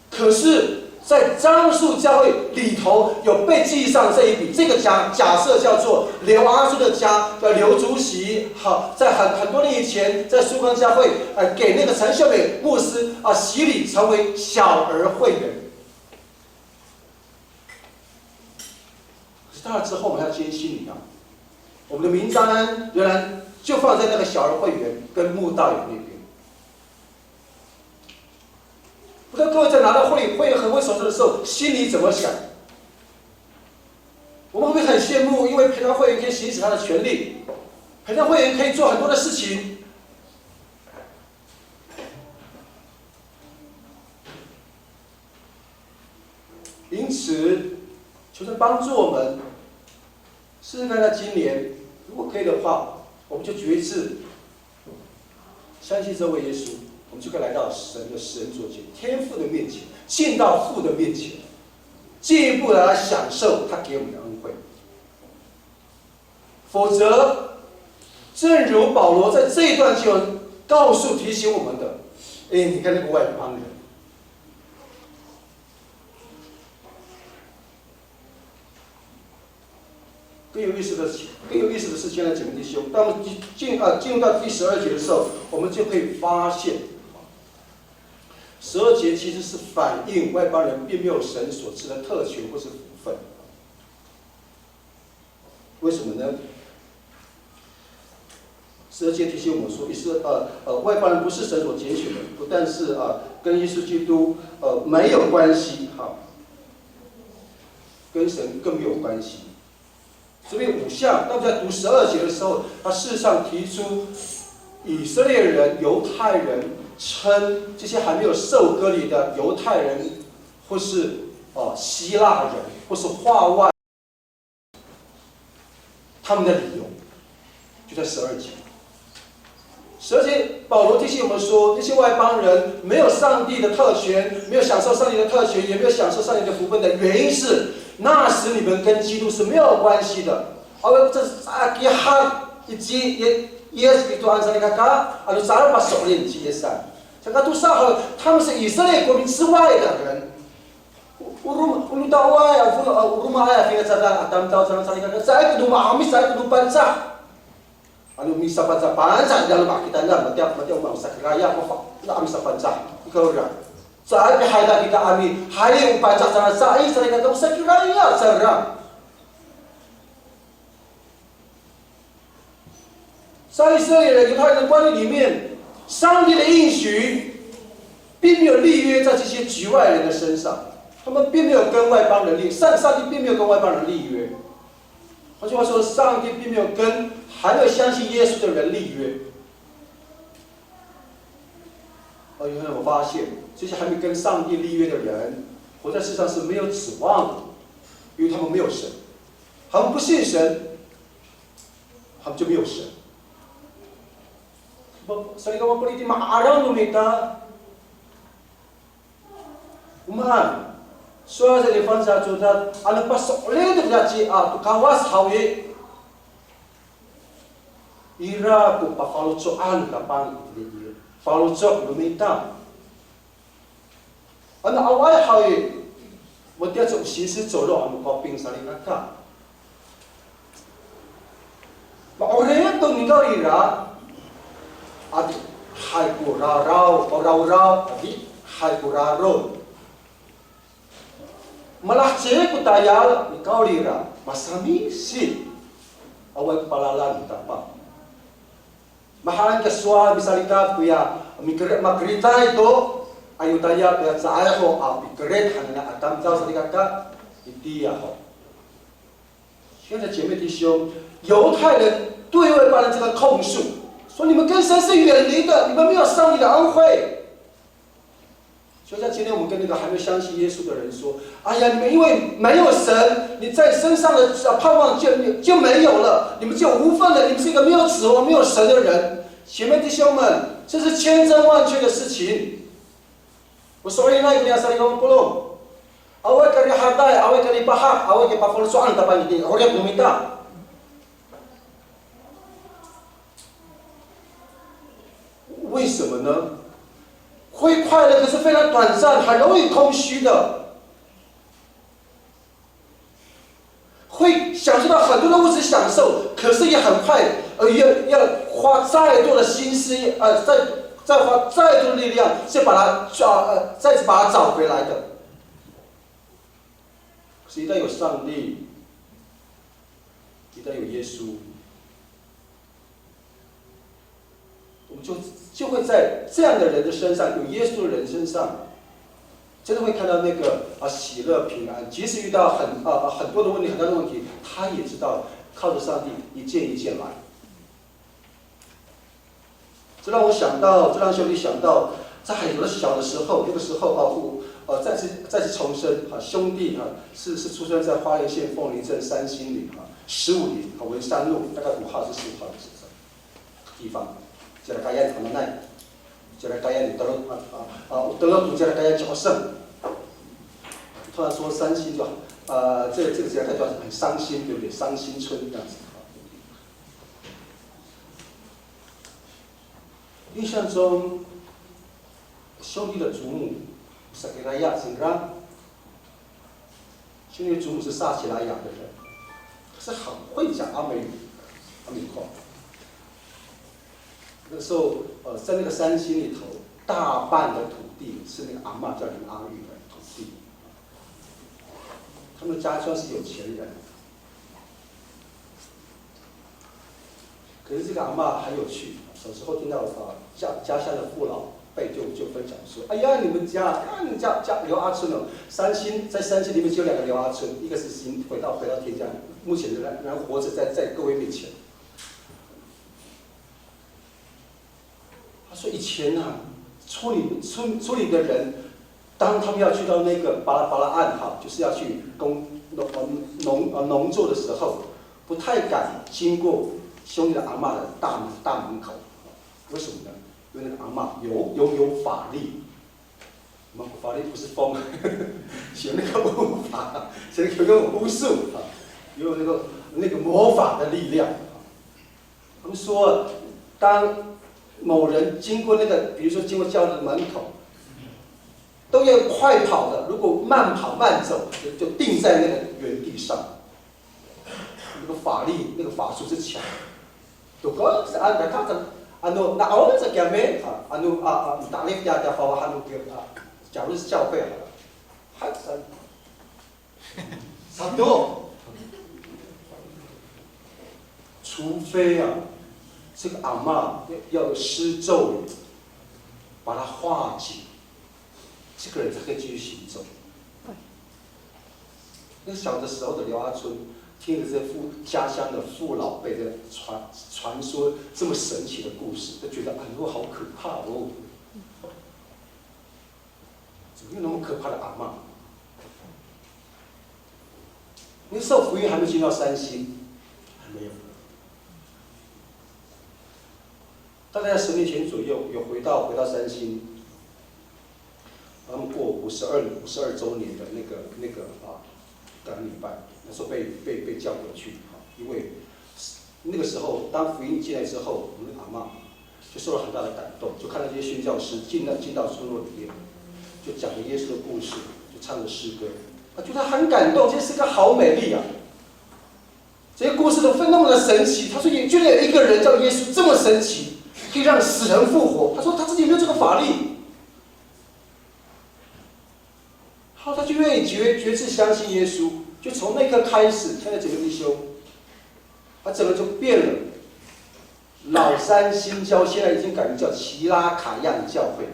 可是，在樟树教会里头有被记上这一笔，这个假假设叫做刘阿叔的家，叫刘竹席，好，在很很多年以前，在苏康教会，呃，给那个陈秀美牧师啊、洗礼成为小儿会员。 可是到了之后，我们要坚信一样，我们的名单仍然就放在那个小儿会员跟慕道友那边。不知道各位在拿到会会员和会手册的时候，心里怎么想？我们会不会很羡慕？因为陪餐会员可以行使他的权利，陪餐会员可以做很多的事情。 因此，求神帮助我们，试试看，在今年，如果可以的话，我们就决志，相信这位耶稣，我们就可以来到神的神座前，天父的面前，进到父的面前，进一步来享受他给我们的恩惠。 否则，正如保罗在这一段经文告诉提醒我们的，哎，你看那个外邦人，更有意思的，更有意思的是，亲爱的姐妹弟兄，当我们进啊进入到第十二节的时候，我们就可以发现，十二节其实是反映外邦人并没有神所赐的特权或是福分。 为什么呢？十二节提醒我们说，以色呃呃外邦人不是神所拣选的，不但是啊、跟耶稣基督呃没有关系哈，跟神更没有关系。所以五下，当我们在读十二节的时候，他事实上提出以色列人、犹太人称这些还没有受割礼的犹太人，或是呃希腊人，或是化外。 他们的理由，就在十二节。十二节，保罗提醒我们说，那些外邦人没有上帝的特权，没有享受上帝的特权，也没有享受上帝的福分的原因是，那时你们跟基督是没有关系的。而这是阿基哈以及耶耶稣基督安上的卡卡，啊，就啥人把手链接上。这个都是他们是以色列国民之外的人。 O roma, o roma ay a fina, o roma ay a fina sa a tamdaw sa sa ika sa ika no ma'amis sa ika no Pangcah. Ano misaPangcah, Pangcah, dalo makita na, matiya, matiya o ma'amis sa kiraya ko fa, na amis sa Pangcah. Ikaw ra. Sa ay pihayda kita ami, hay o Pangcah sa sa ay sa ika sa kiraya sa ra. 在以色列人、犹太人的观念里面，上帝的应许并没有立约在这些局外人的身上，他们并没有跟外邦人立，上上帝并没有跟外邦人立约。换句话说，上帝并没有跟还没有相信耶稣的人立约。而有人发现，这些还没跟上帝立约的人，活在世上是没有指望的，因为他们没有神，他们不信神， 他们就没有神。Salikaka mapoliti ma'araw no mita. O maan, sowal sa i Fangcalay Codad, ano paso'elin to daci a to Kawas haw i, ira ko pafaloco'an Tapang itini i, faloco' no mita. Ano awaay haw i, matiya to 行尸走肉 a mokoping salikaka. Ma'orip to nikawrira, adihay ko raraw, o rawraw, adihay ko raron. Malaheci ko tayal, nikawrira, masamisi. Awaay ko palalan, tapa. Mahaen ko sowal, misalikat koya, mikeri-, makeritay to, a Yotaya koya caay ho, a pikerit hananay a tamdaw salikaka, itiya ho. 亲爱的姐妹弟兄，犹太人对外邦人这个控诉，说你们跟神是远离的，你们没有上帝的恩惠。就像今天我们跟那个还没有相信耶稣的人说，哎呀，你们因为没有神，你在身上的盼望就就没有了，你们就无份了，你们是一个没有指望、没有神的人。姐妹弟兄们，这是千真万确的事情。O so'elinay ko niya salikaka polong. Awaay ka rihaday, awaay ka lipahak, awaay ka pafaloco'an, tapang itini, 'orip no mita. 为什么呢？会快乐，可是非常短暂，很容易空虚的。会享受到很多的物质享受，可是也很快，呃，要，要花再多的心思，呃，再，再花再多的力量，再把它，呃，再次把它找回来的。可是一旦有上帝，一旦有耶稣，我们就，就会在这样的人的身上，有耶稣的人身上，真的会看到那个，啊，喜乐平安。即使遇到很，啊，很多的问题，很大的问题，他也知道靠着上帝一件一件来。这让我想到，这让兄弟想到，在很多小的时候，那个时候，啊，我，呃，再次，再次重申，啊，兄弟，啊，是，是出生在花莲县凤林镇三星里，啊，十五里，啊，文山路，大概五号还是十五号的地方。Jerakayan hananay. Jerakayan, tolo, 啊，啊，啊，tolo to Jerakayan 叫什么？突然说三星就，呃，这，这个 Jerakayan 就很伤心，对不对？伤心村这样子。印象中，兄弟的祖母，Sakiraya Singra，兄弟的祖母是撒奇莱雅的人，可是很会讲阿美语，阿美话。那时候，呃，在那个三星里头，大半的土地是那个阿嬷叫林阿玉的土地，他们家算是有钱人。 可是这个阿嬷很有趣，小时候听到，呃，家，家乡的父老辈就，就分享说，哎呀，你们家，啊，你家，家刘阿春哦，三星，在三星里面只有两个刘阿春，一个是已经回到，回到天家，目前仍然，仍然活着在，在各位面前。 他说以前啊，村里，村，村里的人，当他们要去到那个巴拉巴拉岸哈，就是要去工，农，农，呃，农作的时候，不太敢经过兄弟的阿嬷的大门，大门口。为什么呢？因为那个阿嬷有，有，有法力。我们法力不是风，学那个巫法，学那个巫术啊，有那个，那个魔法的力量。 他们说，当某人经过那个，比如说经过教会的门口，都要快跑的，如果慢跑慢走，就，就定在那个原地上。那个法力，那个法术是强。Toko sa, a, naka sa, ano, na'on sa kiyami, a, ano, a, a, talif ya, ya, 假如是教会好了，还是 Sato，除非啊，这个阿嬷要，要施咒语，把它化解，这个人才可以继续行走。那小的时候的刘阿春，听了这父，家乡的父老辈的传，传说这么神奇的故事，就觉得，哎呦，好可怕哦。 怎么有那么可怕的阿嬷？那时候福音还没进到三星，还没有。大概在十年前左右，有回到，回到三星，他们过五十二，五十二周年的那个，那个，啊，感恩礼拜，那时候被，被，被叫过去，啊，因为 那个时候，当福音进来之后，我们的阿嬷就受了很大的感动，就看到这些宣教师进到，进到村落里面，就讲了耶稣的故事，就唱了诗歌，她觉得很感动，这是个好美丽啊！这些故事都非常的神奇。她说，也居然有一个人叫耶稣这么神奇，可以让死人复活。她说她自己没有这个法力。他就愿意决决志相信耶稣，就从那刻开始，亲爱的姐妹弟兄，他整个就变了。老三新教现在已经改名叫奇拉卡样教会，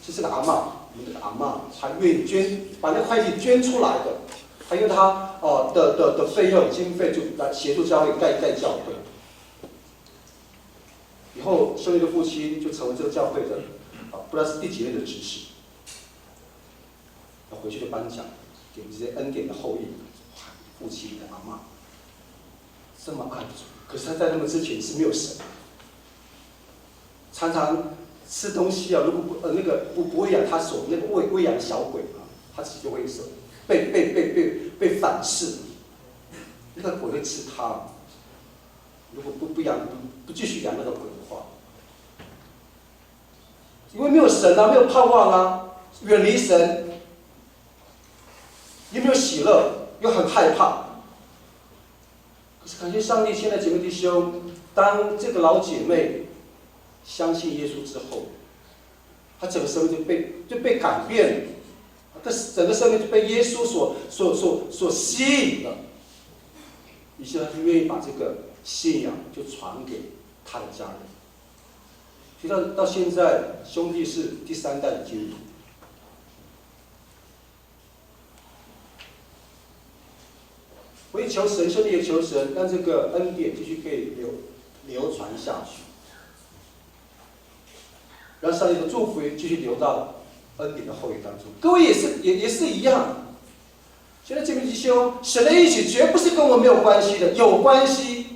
这是个阿嬷，我们这个阿嬷，她愿意捐，把那块地捐出来的，她用她哦的的的费用经费就来协助教会盖盖教会。以后修女的父亲就成为这个教会的啊，不知道是第几任的执事。他回去就颁奖给这些恩典的后裔，哇，父亲的阿嬷，这么爱主，可是他在那么之前是没有神，常常吃东西啊，如果不呃那个不不喂养他所那个喂喂养小鬼啊，他自己就会受被被被被被反噬，那个鬼会吃他，如果不不养不不继续养那个鬼的话，因为没有神啊，没有盼望啊，远离神，也没有喜乐，又很害怕。可是感谢上帝，亲爱的姐妹弟兄，当这个老姐妹相信耶稣之后，她整个生命就被就被改变了，她整个生命就被耶稣所所所所吸引了，于是她就愿意把这个信仰就传给她的家人。直到到现在，兄弟是第三代的基督徒。我也求神，兄弟也求神，让这个恩典继续可以流流传下去，让上帝的祝福也继续流到恩典的后裔当中。各位也是也也是一样，现在这边弟兄，神的应许绝不是跟我们没有关系的，有关系。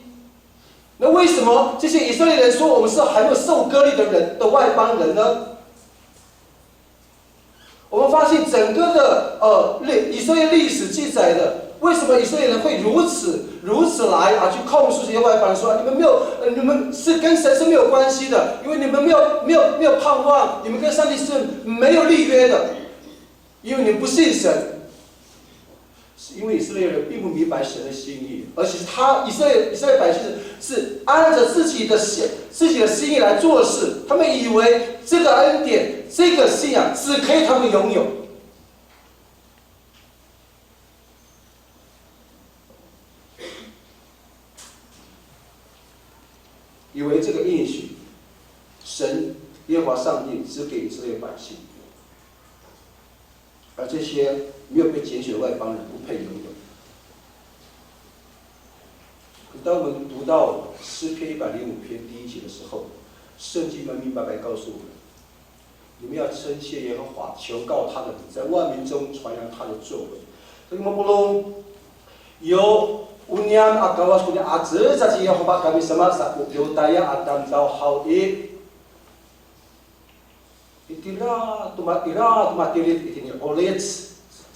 那为什么这些以色列人说我们是还没有受割礼的人的外邦人呢？我们发现整个的呃历以色列历史记载的，为什么以色列人会如此如此来啊去控诉这些外邦人说你们没有呃你们是跟神是没有关系的，因为你们没有没有没有盼望，你们跟上帝是没有立约的，因为你们不信神。是因为以色列人并不明白神的心意，而且是他以色列以色列百姓是是按着自己的心自己的心意来做事，他们以为这个恩典、这个信仰只可以他们拥有。以为这个应许，神耶和华上帝只给以色列百姓，而这些没有被拣选的外邦人不配拥有。当我们读到诗篇一百零五篇第一节的时候，圣经明明白白告诉我们，你们要称谢耶和华，求告他的名，在万民中传扬他的作为。Tadimapolong, yo, o niyam a Kawas ko niya a cecay ci Yehowa kami sama sa ko Yotaya a tamdaw haw i. Itira to ma, ira to matilid itini i Olic,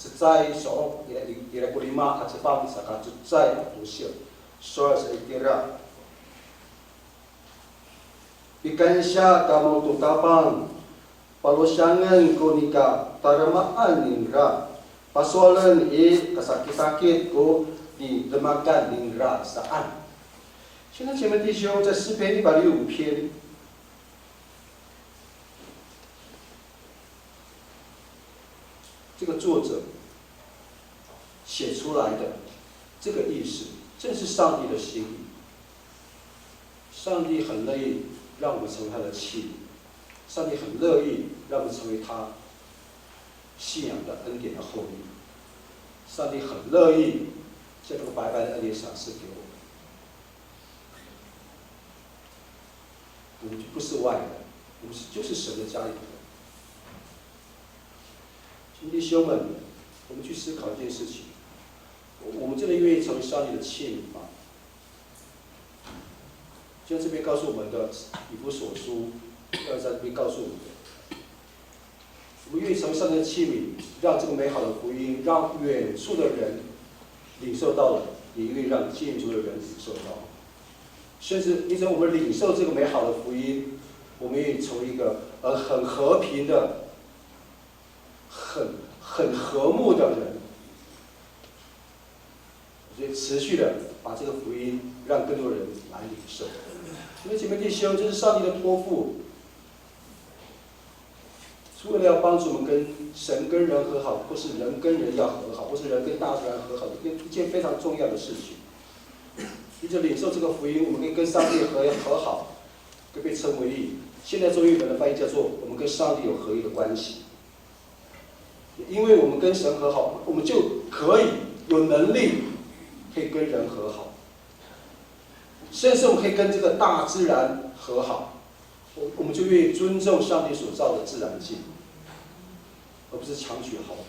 cecay so'ot, ira, ira ko lima a cefang saka cecay a tosil. Sowal sa itira. Pikansiya kamo to Tapang, palosiyangen ko nika tadamaan ningra, pasowalen i kasakitakit ko nidemakan ningra saan. 现在姐妹弟兄，在诗篇一百零五篇，这个作者写出来的这个意思，正是上帝的心意。上帝很乐意让我们成为他的器皿，上帝很乐意让我们成为他信仰的恩典的后裔。上帝很乐意将这个白白的恩典赏赐给我们。我们就不是外人，我们是就是神的家里人。兄弟兄们，我们去思考一件事情：我我们真的愿意成为上帝的器皿吗？就像这边告诉我们的，以弗所书二章这边告诉我们的，我们愿意成为上帝的器皿，让这个美好的福音，让远处的人领受到了，也愿意让近处的人领受到。甚至因着我们领受这个美好的福音，我们愿意成为一个呃很和平的、很很和睦的人。所以持续的把这个福音让更多人来领受。因为姐妹弟兄，这是上帝的托付。为了要帮助我们跟神跟人和好，或是人跟人要和好，或是人跟大自然和好，一件非常重要的事情。因着领受这个福音，我们可以跟上帝和和好，可以被称为义。现在中英文的翻译叫做我们跟上帝有合一的关系。因为我们跟神和好，我们就可以有能力可以跟人和好，甚至我们可以跟这个大自然和好。我我们就愿意尊重上帝所造的自然界，而不是强取豪夺。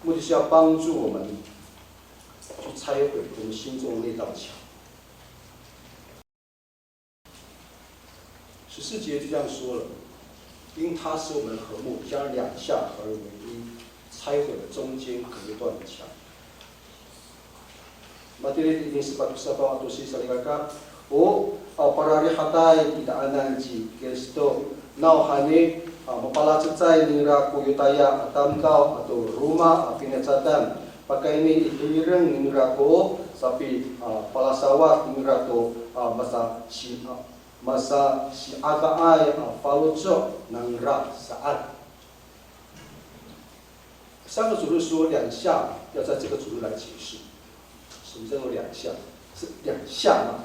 目的是要帮助我们去拆毁我们心中的那道墙。十四节就这样说了，因他使我们和睦，将两下合而为一，拆毁了中间隔断的墙。Matini itini sepat ko safaw ato sini salikaka, o, a, pararihatay i titaanan ci Kristo. Nawhani, a, mapalacecay ningra ko Yotaya a tamdaw ato Roma a finacadan. Pakayni i tireng ningra ko sapi, a, palasawad ningra to, a, masasi, a, masasi'adaay, a, faloco' nangra saan. 上个主日说两下，要在这个主日来解释。什么叫做两下？是两下吗？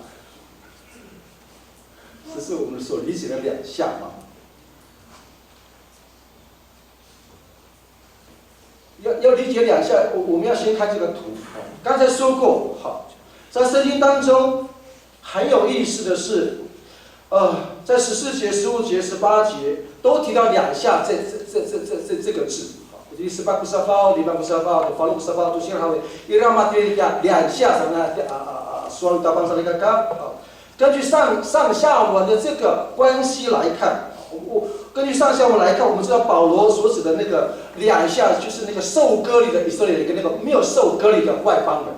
这是我们所理解的两下吗？要要理解两下，我我们要先看这个图。刚才说过，好，在圣经当中很有意思的是，呃，在十四节、十五节、十八节都提到两下这这这这这这这个字。好，十八 ko safaw, lima 'ipon ko safaw, falo 'ipon ko safaw, to sira haw i, ira matini 两下 sa, a, a, a, sowal to Tapang salikaka. 好，根据上上下文的这个关系来看，我我根据上下文来看，我们知道保罗所指的那个两下，就是那个受割礼的以色列人跟那个没有受割礼的外邦人。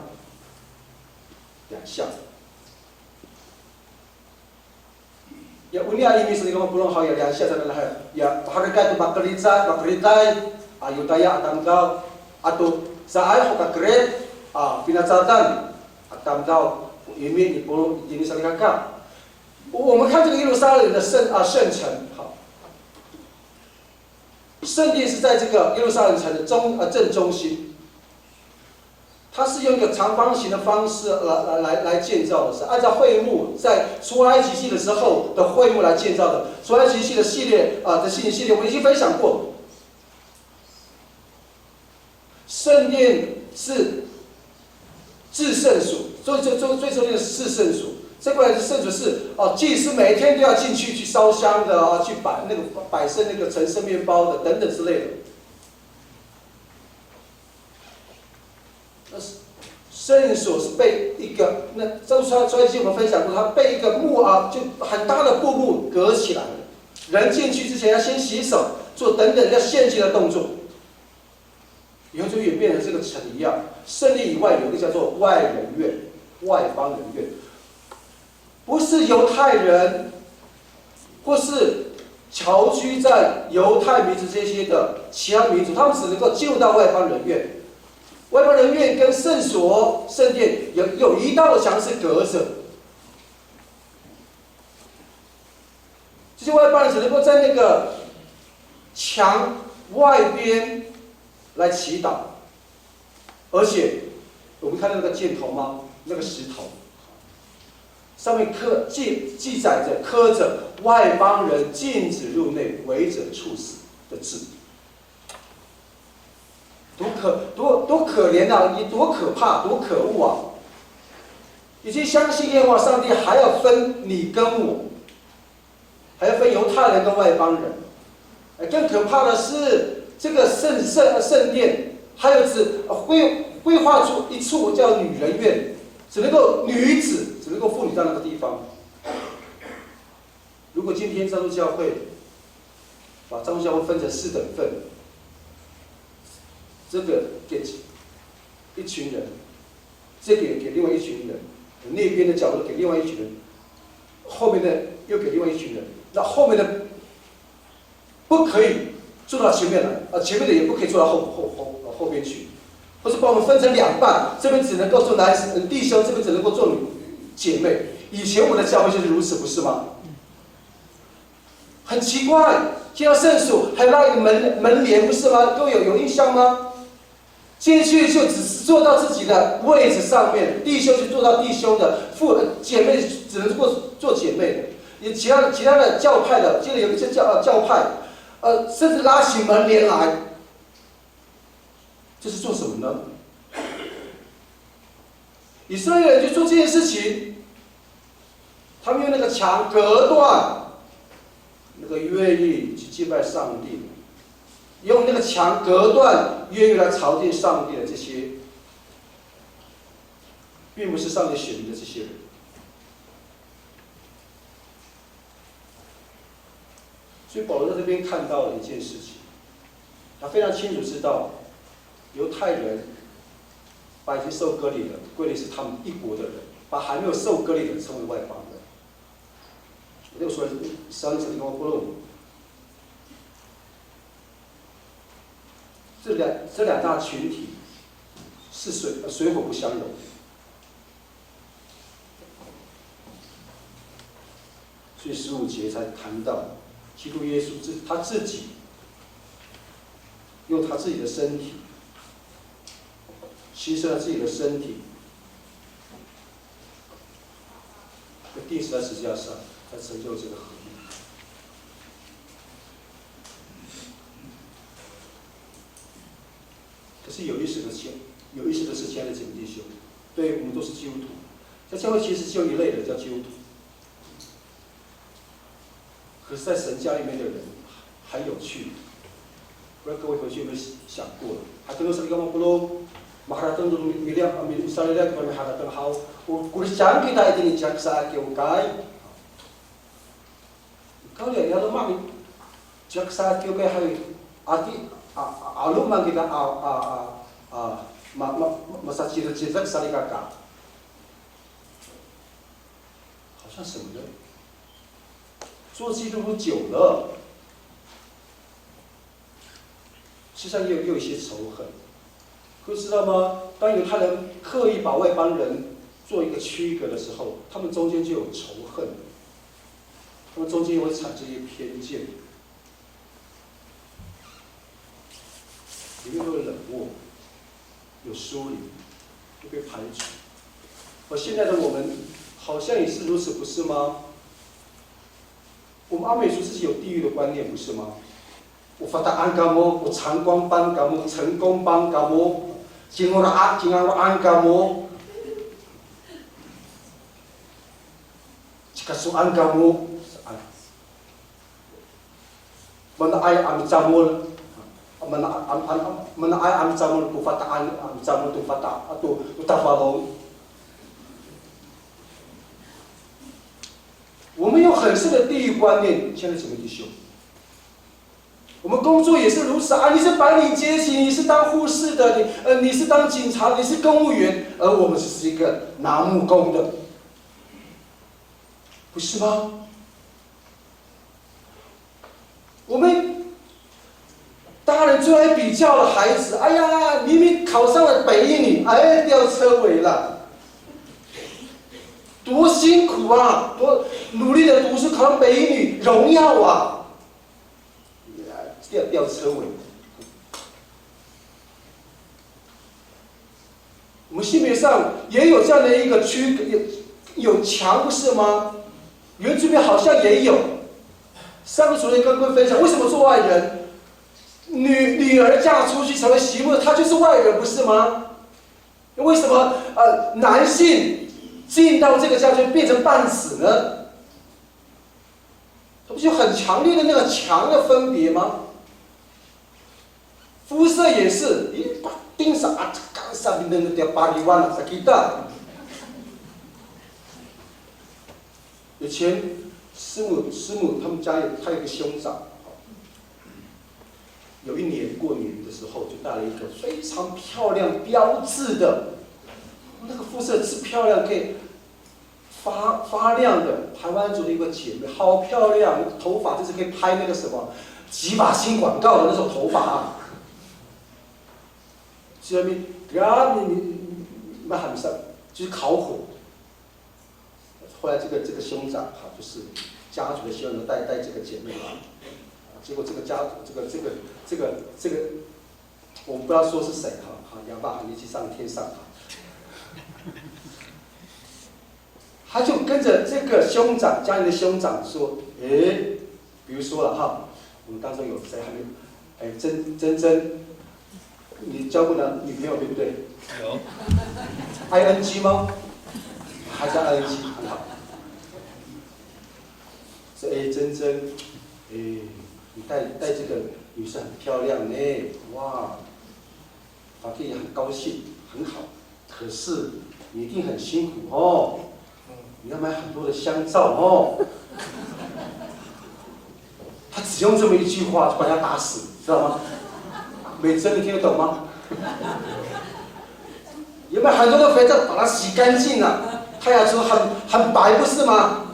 两下。Ya, o niya i miso ni Roma polong haw ya, 两下 sa, ya, paherekay to makeritay, makeritay, a, Yotaya a tamdaw, ato caay ho ka Krit, a, finacadan a tamdaw, o imi ni Polo itini salikaka. 我我们看这个耶路撒冷的圣啊圣城，好，圣殿是在这个耶路撒冷城的中呃正中心，它是用一个长方形的方式来来来来建造的，是按照会幕在出埃及记的时候的会幕来建造的。出埃及记的系列啊的信息系列，我们已经分享过。 圣殿是至圣所，最最最最中间的至圣所。这个至圣所是哦，祭司每一天都要进去去烧香的啊，去摆那个摆设那个陈设面包的等等之类的。那是圣所是被一个那这个出埃及记我们分享过，它被一个幕啊，就很大的布幕隔起来了。人进去之前要先洗手，做等等要献祭的动作。 以后就演变成这个城一样。圣殿以外有一个叫做外人院，外邦人院，不是犹太人，或是侨居在犹太民族这些的其他民族，他们只能够进入到外邦人院。外邦人院跟圣所、圣殿有有一道墙是隔着。 这些外邦人只能够在那个墙外边来祈祷，而且我们看到那个箭头吗？那个石头上面刻记记载着刻着外邦人禁止入内，违者处死的字。 多可多多可怜啊！你多可怕，多可恶啊！已经相信耶和华上帝，还要分你跟我，还要分犹太人跟外邦人。哎，更可怕的是，这个圣圣圣殿，还有只规规划出一处叫女人院，只能够女子只能够妇女到那个地方。 如果今天基督教会把基督教会分成四等份，这个给一群人，这个给另外一群人，那边的角落给另外一群人，后面的又给另外一群人，那后面的不可以坐到前面来，啊，前面的也不可以坐到后后后后边去，或是把我们分成两半，这边只能够做男生弟兄，这边只能够做女姐妹。以前我们的教会就是如此，不是吗？很奇怪，见到圣所还拉一个门门帘，不是吗？各位有有印象吗？进去就只是坐到自己的位置上面，弟兄就坐到弟兄的，父姐妹只能做做姐妹的，也其他其他的教派的，记得有一些教教派，呃，甚至拉起门帘来，这是做什么呢？以色列人就做这件事情，他们用那个墙隔断那个愿意去敬拜上帝，用那个墙隔断愿意来朝见上帝的这些，并不是上帝选民的这些人。所以保罗在这边看到了一件事情，他非常清楚知道，犹太人把已经受割礼了，割礼是他们一国的人，把还没有受割礼的称为外邦人。我就说，上一次跟我说，这两这两大群体是水水火不相容。所以十五节才谈到基督耶稣自他自己用他自己的身体，牺牲了自己的身体，被钉死在十字架上，才成就这个合一。可是有意思的是，有意思的是，亲爱的姐妹弟兄，对，我们都是基督徒，在教会其实只有一类人叫基督徒，可是在神家里面的人很有趣。不知道各位回去有没有想过了？Hato no salikaka mapolong, maharateng to miliya, a, mi, misalila, kita miharateng haw. O, ko saan kita itini i caksa a kiwkay. Kawrira, ya loma' i caksa a kiwkay hay, ati, a, a, 'aloman kita, a, a, a, a, ma, ma, masacidecide salikaka. 好像什么呢？做基督徒久了，事实上也有也有一些仇恨。可是知道吗？当犹太人刻意把外邦人做一个区隔的时候，他们中间就有仇恨，他们中间也会产生一些偏见。 里面都有冷漠，有疏离，会被排除。而现在的我们好像也是如此，不是吗？我们阿美族自己有地域的观念，不是吗？O Fata'an kamo, o Cangkongpang kamo, Cengkongpang kamo, Cingora'an, Cingaro'an kamo, Cikasoan kamo. Mana'ay a micamol, mana, am, am, am, mana'ay a micamol ko Fata'an, a micamol to Fata, ato to Tafalong. 我们有很深的地域观念，亲爱的姊妹弟兄。我们工作也是如此啊，你是白领阶级，你是当护士的，你呃，你是当警察，你是公务员，而我们只是一个拿木工的，不是吗？ 我们大人最爱比较了孩子，哎呀，明明考上了北一女，哎，吊车尾了。多辛苦啊，多努力的读书，考上北一女，荣耀啊，吊吊车尾。 我们性别上也有这样的一个区隔，有有墙，不是吗？原住民好像也有。上个主日跟各位分享，为什么做外人？女女儿嫁出去成为媳妇，她就是外人，不是吗？为什么呃男性进到这个家就变成半死呢？这不就很强烈的那个墙的分别吗？ 肤色也是，咦，pating sa, atekan sa, minengneng tiya pariwan sa kita. 以前师母师母他们家有他有个兄长，有一年过年的时候就带了一个非常漂亮标致的，那个肤色是漂亮，可以 发发亮的台湾族的一个姐妹，好漂亮，头发就是可以拍那个什么洗发精广告的那种头发啊。所以你不要你你你那很像，就是烤火。后来这个这个兄长哈，就是家族的兄长带带这个姐妹来，结果这个家族这个这个这个这个，我不知道说是谁哈，哈，亚爸还没去上天上哈，他就跟着这个兄长，家里的兄长说，诶，比如说了哈，我们当中有谁还没，哎，珍珍珍，你交过男女朋友对不对？有。I N G 吗？还是 I N G 很好。说，哎，珍珍，哎，你带带这个女生很漂亮呢，哇，法蒂也很高兴，很好。可是你一定很辛苦哦，你要买很多的香皂哦。他只用这么一句话就把他打死，知道吗？美珍，你听得懂吗？有没有很多的肥皂把它洗干净了？太阳说很很白，不是吗？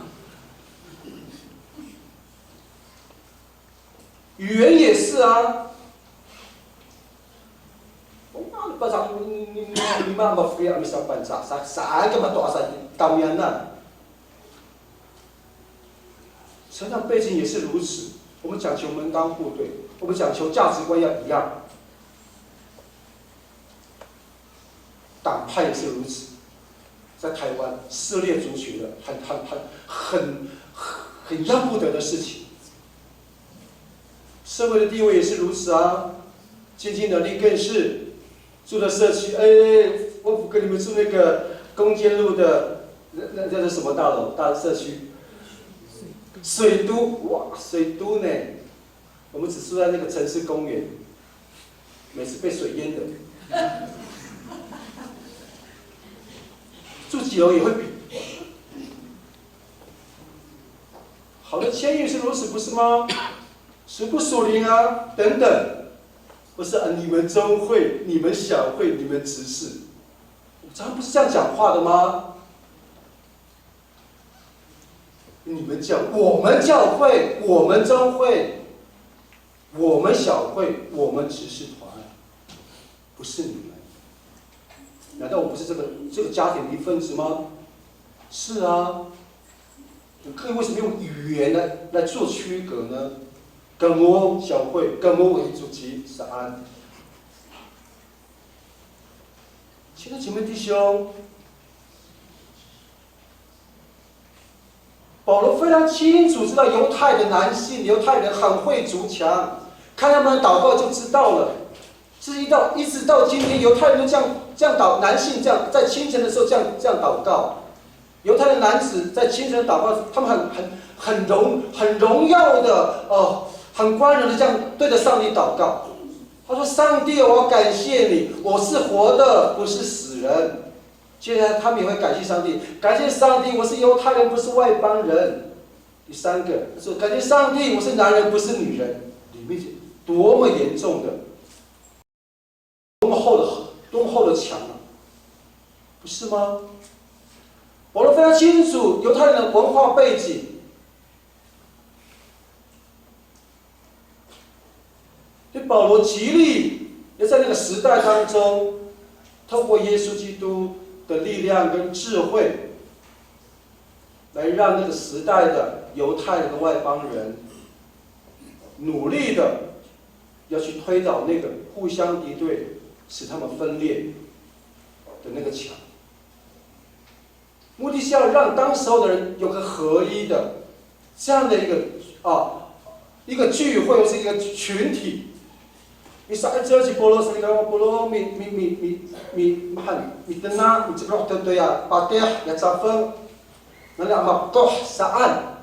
语言也是啊。O mapasang ni ni ni ni ma mafia misapan sa sa sa ka mato'asay tamiyanan. 成长背景也是如此，我们讲求门当户对，我们讲求价值观要一样。党派也是如此，在台湾撕裂族群的很很很很很要不得的事情。社会的地位也是如此啊，经济能力更是，住的社区，哎，我不跟你们住那个攻坚路的那那那是什么大楼大社区？水都，哇，水都呢？我们只住在那个城市公园，每次被水淹的。住几楼也会比。好的，千语是如此，不是吗？属不属灵啊？等等，不是啊？你们中会，你们小会，你们执事，常常不是这样讲话的吗？你们教，我们教会，我们中会，我们小会，我们执事团，不是你们。难道我不是这个这个家庭的一份子吗？是啊，你可以为什么用语言来来做区隔呢？跟我小会，跟我为主席是安。亲爱的姐妹弟兄，保罗非常清楚知道犹太的男性，犹太人很会筑墙，看他们的祷告就知道了。是一到一直到今天，犹太人都这样这样祷，男性这样在清晨的时候这样这样祷告。犹太的男子在清晨祷告，他们很很很荣很荣耀的哦，很光荣的这样对着上帝祷告。他说：上帝，我要感谢你，我是活的，不是死人。接下来他们也会感谢上帝，感谢上帝，我是犹太人，不是外邦人。第三个，他说感谢上帝，我是男人，不是女人。里面多么严重的，多么厚的，多么厚的墙啊，不是吗？保罗非常清楚犹太人的文化背景，所以保罗极力要在那个时代当中，透过耶稣基督的力量跟智慧，来让那个时代的犹太人跟外邦人努力的要去推倒那个互相敌对、使他们分裂的那个墙。目的是要让当时候的人有个合一的这样的一个啊一个聚会或是一个群体。Misa'icel ci Polo, saan ko Polo mi mi mi mi mi mitena, miceproh to toya patih ya cafeng, nani a maptoh saan.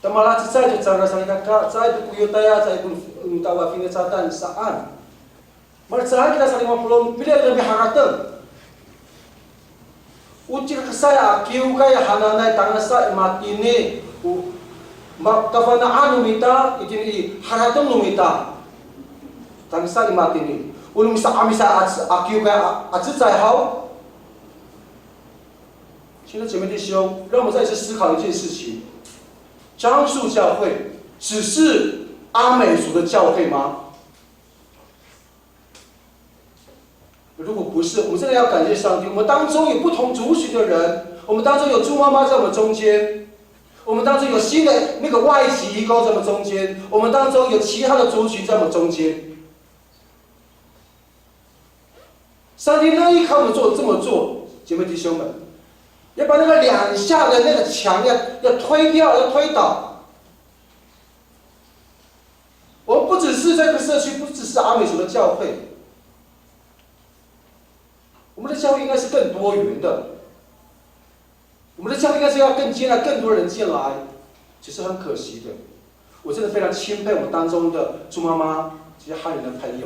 Ta malacecay to cangra salikaka, caay to ko Yotaya, caay ko no Tawa Finecatan saan. Malecad kita sa lima polo' pila' kami harateng. O cira kesay a kiwkay hananay tangasa i matini, o ma kafana'an no mita itini i harateng no mita. Tangasa i matini. O no misa a misa a, a kiwkay a, a cecay haw. 现在姐妹弟兄，让我们再次思考一件事情：樟树教会只是阿美族的教会吗？ 如果不是，我们真的要感谢上帝。我们当中有不同族群的人，我们当中有猪妈妈在我们中间，我们当中有新的那个外籍移工在我们中间，我们当中有其他的族群在我们中间。上帝乐意看我们做这么做，姐妹弟兄们，要把那个两下的那个墙要要推掉，要推倒。我们不只是在这个社区，不只是阿美族的教会，我们的教会应该是更多元的。我们的教会应该是要更接纳更多人进来，其实很可惜的。我真的非常钦佩我们当中的猪妈妈这些汉人的朋友，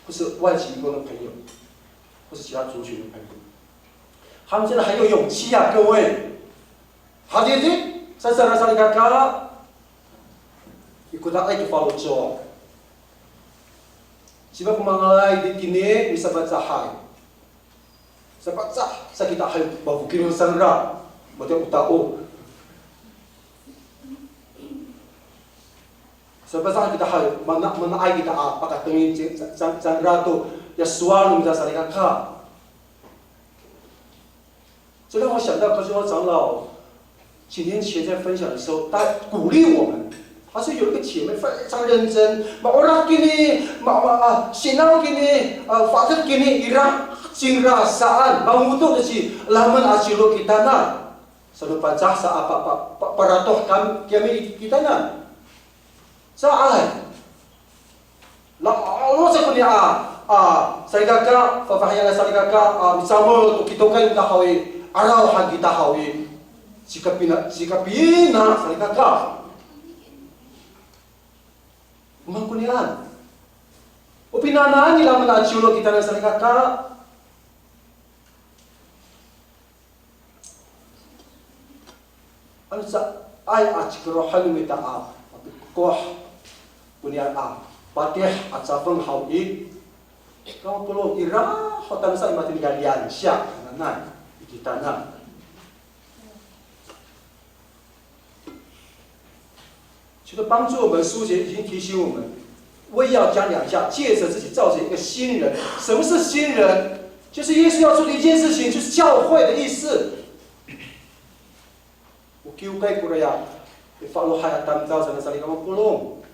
或是外籍移工的朋友，或是其他族群的朋友，他们真的很有勇气啊，各位。Hatini, sa, sa, salikaka, i kota ay to faloco'. Cima ko mangalay itini, misaPacahay. SaPacah sa kita hay, mafokil sangra, matiya o tao. SaPacah kita hay, mana, manaay kita a pakatengil ci-, sa, sa, sangra to, ya sowal no mita salikaka. 这让我想到高雄长老几年前在分享的时候，他鼓励我们，他说有一个姐妹非常认真，maolah kini, ma, ma, a, sinaw kini, a, fa'edet kini, ira, cingra saan, mangodo to ci lamen a cilo kitanan. Sano Pangcah sa, a, pa, pa, pa, paratoh kam, kiyami kitanan. Saan. Lalo sa ko niya, a, salikaka, fafahiyan a salikaka, a, micamol to kitokay kita haw i, 'araw han kita haw i, cika pina, cika pina salikaka. Maan ko niyan. O pinangan nira lamen a cilo kitanan salikaka. Ano caay a cikerohen no mita a, a, pikoh, ko niyan a, patih a cafeng haw i, kamo polong ira ho tangasa i matini ka liansiya, nanay, i kitanan. 除了帮助我们疏解，已经提醒我们，为要将两下，借着自己造成一个新人。什么是新人？就是耶稣要做的一件事情，就是教会的意思。O kiwkay kora ya, i falohay a tamdaw sa, salikaka mapolong.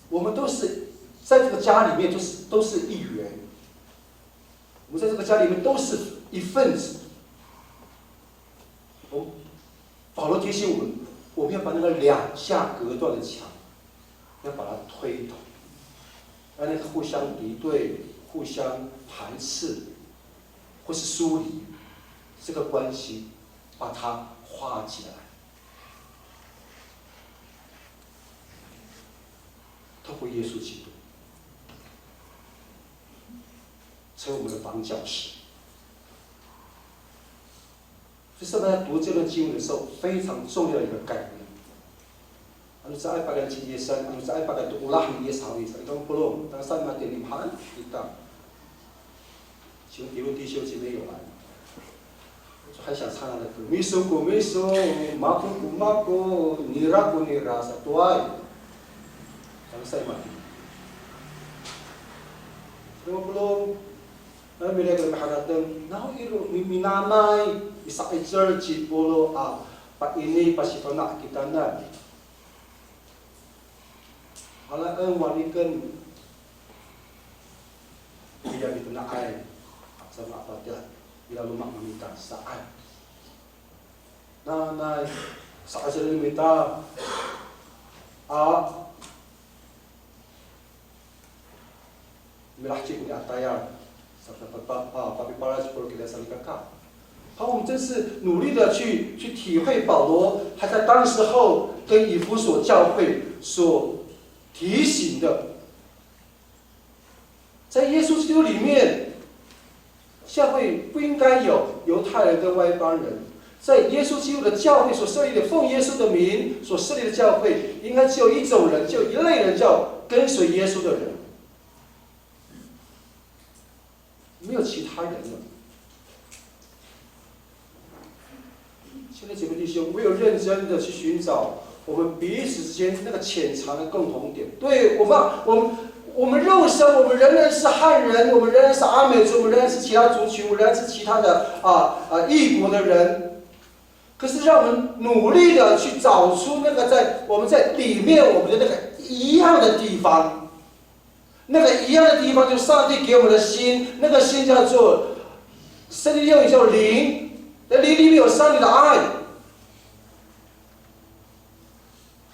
我们都是在这个家里面，就是都是一员。我们在这个家里面都是一份子。我们，保罗提醒我们，我们要把那个两下隔断的墙，要把它推倒，让那个互相敌对、互相排斥或是疏离这个关系，把它化解来。 透过耶稣基督，成为我们的房角石。所以，上次在读这段经文的时候，非常重要的一个概念。Ano caay pakayni ci Yis, ano caay pakayni to olah ni Yis haw i, sa, ira ko polong, tangasa matini, maan kita. 请问弟兄姐妹有来吗？我还想唱他的歌，miso ko miso, mako ko mako, nira ko nira, saan to ay. Tangasa i mati. Ira ko polong, ano milayap ko miharateng, naw iro, mi, minanay, misa'icel ci Polo a, paini, pasifana' kitanan. Alaen waniken, iya mitena'ay, sa mapatay, ira loma' mamita saan. Nanay, saan sa mita, a, milaheci ko niya a tayal, sa pa, pa, pa, a, papipalal ci Polo kira salikaka. 好，我们真是努力的去，去体会保罗他在当时候跟以弗所教会所提醒的，在耶稣基督里面，教会不应该有犹太人跟外邦人。在耶稣基督的教会所设立的，奉耶稣的名所设立的教会，应该只有一种人，只有一类人，叫跟随耶稣的人。 没有其他人了。亲爱的姐妹弟兄，唯有认真的去寻找我们彼此之间那个潜藏的共同点。对，我们，我们，我们肉身，我们仍然是汉人，我们仍然是阿美族，我们仍然是其他族群，我们仍然是其他的啊啊异国的人。可是让我们努力的去找出那个在我们在里面我们的那个一样的地方，那个一样的地方就是上帝给我们的心，那个心叫做圣经用语叫灵，那灵里面有上帝的爱。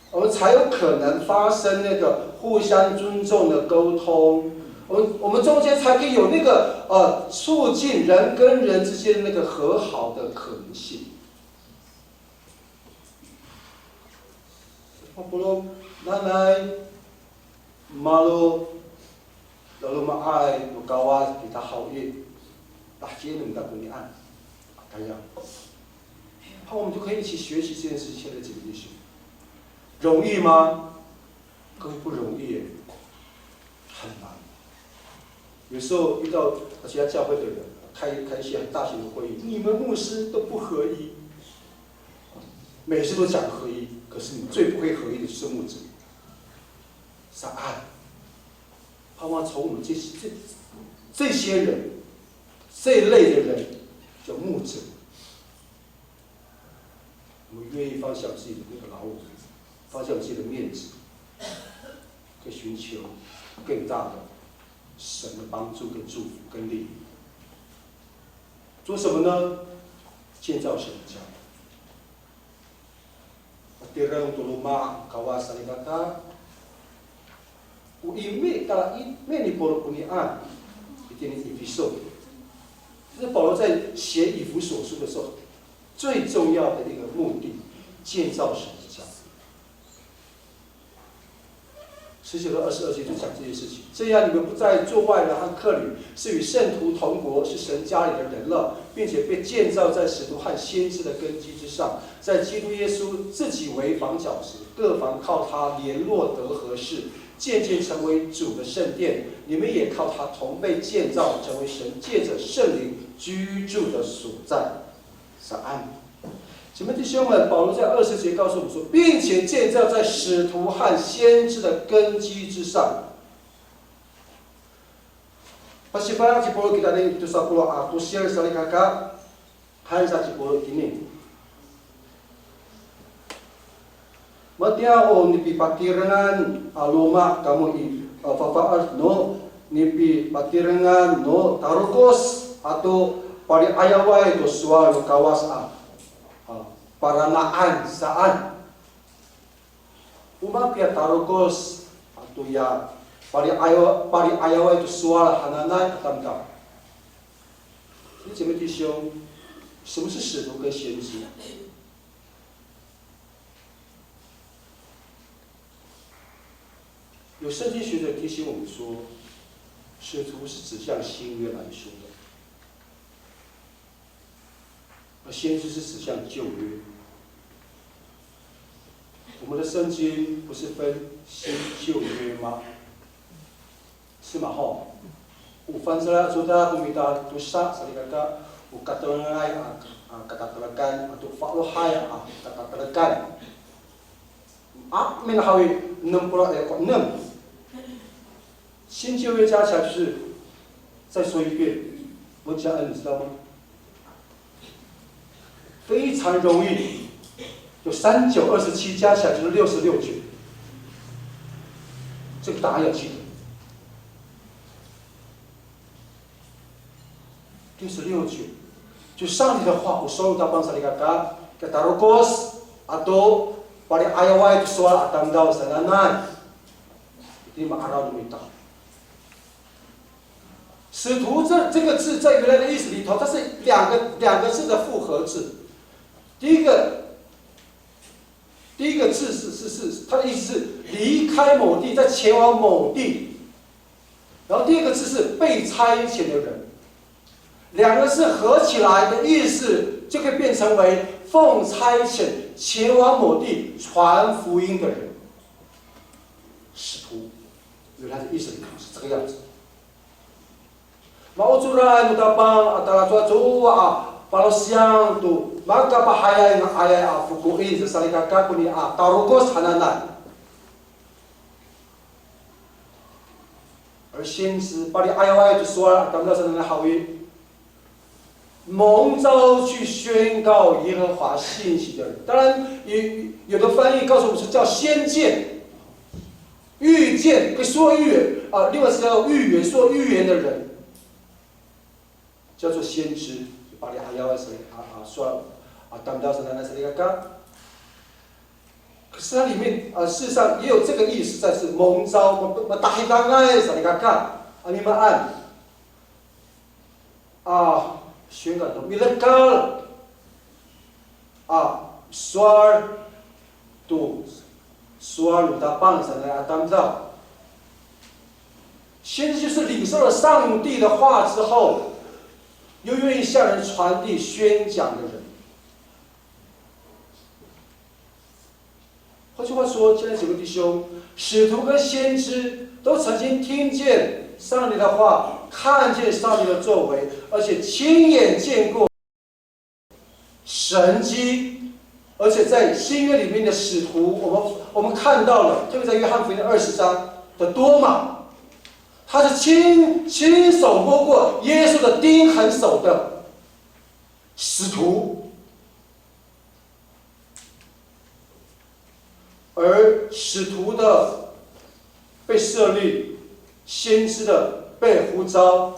我们才有可能发生那个互相尊重的沟通，我们我们中间才可以有那个呃促进人跟人之间的那个和好的可能性。Mapolong, nanay malo laloma'ay no Kawas kita haw i, tahcien no mita konian. Kaya. 好，我们就可以一起学习这件事情。亲爱的姐妹弟兄，容易吗？各位，不容易耶，很难。有时候遇到其他教会的人，开开一些很大型的会议，你们牧师都不合一，每次都讲合一，可是你最不会合一的就是牧者。Saan，盼望从我们这这这些人这一类的人，叫牧者，我们愿意放下自己的那个老我，放下自己的面子，可以寻求更大的神的帮助、跟祝福、跟力量。做什么呢？建造神的家。Tireng to loma' Kawas salikaka. O imi, tala imi ni Paul konian itini Efiso. 这是保罗在写以弗所书的时候最重要的一个目的，建造神的家。十九到二十二节就讲这些事情。这样，你们不再做外人和客旅，是与圣徒同国，是神家里的人了，并且被建造在使徒和先知的根基之上，在基督耶稣自己为房角石，各房靠他联络得合适，渐渐成为主的圣殿。你们也靠他同被建造，成为神借着圣灵居住的所在。Saan。姐妹弟兄们，保罗在二十节告诉我们说，并且建造在使徒和先知的根基之上。Pasifana' ci Paul kita ni to sapolo a tosir salikaka, han sa ci Paul kini. Matiya o nipipatirengan a loma' kamo i, a, fafaed no nipipatirengan no tarokos ato pali'ayaway to sowal no Kawas a, a, parana'an saan. O maan ko ya tarokos ato ya pali'ayaw, pali'ayaway to sowal hananay a tamdaw. 所以姐妹弟兄，什么是使徒跟先知？ 有圣经学者提醒我们说，使徒是指向新约来说的，而先知是指向旧约。我们的圣经不是分新旧约吗？是吗？吼。O fangcalay a codad no mita tosa salikaka, o katonengay a, a katatelekan ato fa'elohay a katatelekan. A, minahaw i, enem polo', e, ko enem. 新旧约加起来就是，再说一遍，文家恩，你知道吗？非常容易，有三九二十七，加起来就是六十六卷。这个答案要记得。 第十六节，就上帝的话，o sowal no Tapang salikaka, katarokos ato pali'ayaway to sowal a tamdaw sananay. Itini ma'araw no mita. 使徒这，这个字在原来的意思里头，它是两个，两个字的复合字。第一个，第一个字是，是，是，它的意思是离开某地，再前往某地。然后第二个字是被差遣的人，两个字合起来的意思就可以变成为奉差遣前往某地传福音的人。使徒原来的意思里头是这个样子。 Maocoray no Tapang a talacowacowa a palosiyang to makapahayay nga'ayay a fokoin sasalikaka koni a tarokos hananay. 而先知，pali'ayaway to sowal a tamdaw sanay a haw i, 蒙召去宣告耶和华信息的人。当然，有有的翻译告诉我们是叫先见、预见，跟说预言啊，另外是叫预言，说预言的人，叫做先知。Pali'ayaway sa a, a, sowal a tamdaw sanay a salikaka. 可是它里面啊，事实上也有这个意思，在是蒙召，ma- matahidangay salikaka, a mimaan. A, 宣告 to milekal, a, sowal to, sowal no Tapang sanay a tamdaw. 先知就是领受了上帝的话之后，又愿意向人传递、宣讲的人。 换句话说，亲爱的姐妹弟兄，使徒跟先知都曾经听见上帝的话，看见上帝的作为，而且亲眼见过神迹。而且在新约里面的使徒，我们我们看到了，特别在约翰福音的二十章的多马，他是亲亲手摸过耶稣的钉痕手的使徒。 而使徒的被设立，先知的被呼召，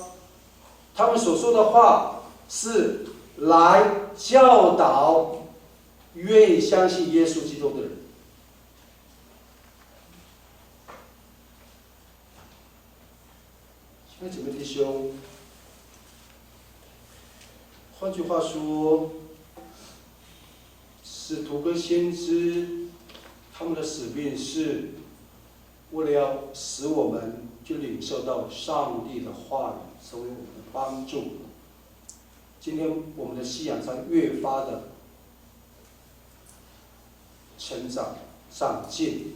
他们所说的话是来教导愿意相信耶稣基督的人。 亲爱的姐妹弟兄，换句话说，使徒跟先知他们的使命是为了要使我们去领受到上帝的话语，成为我们的帮助。今天我们的信仰才越发的 成长长进，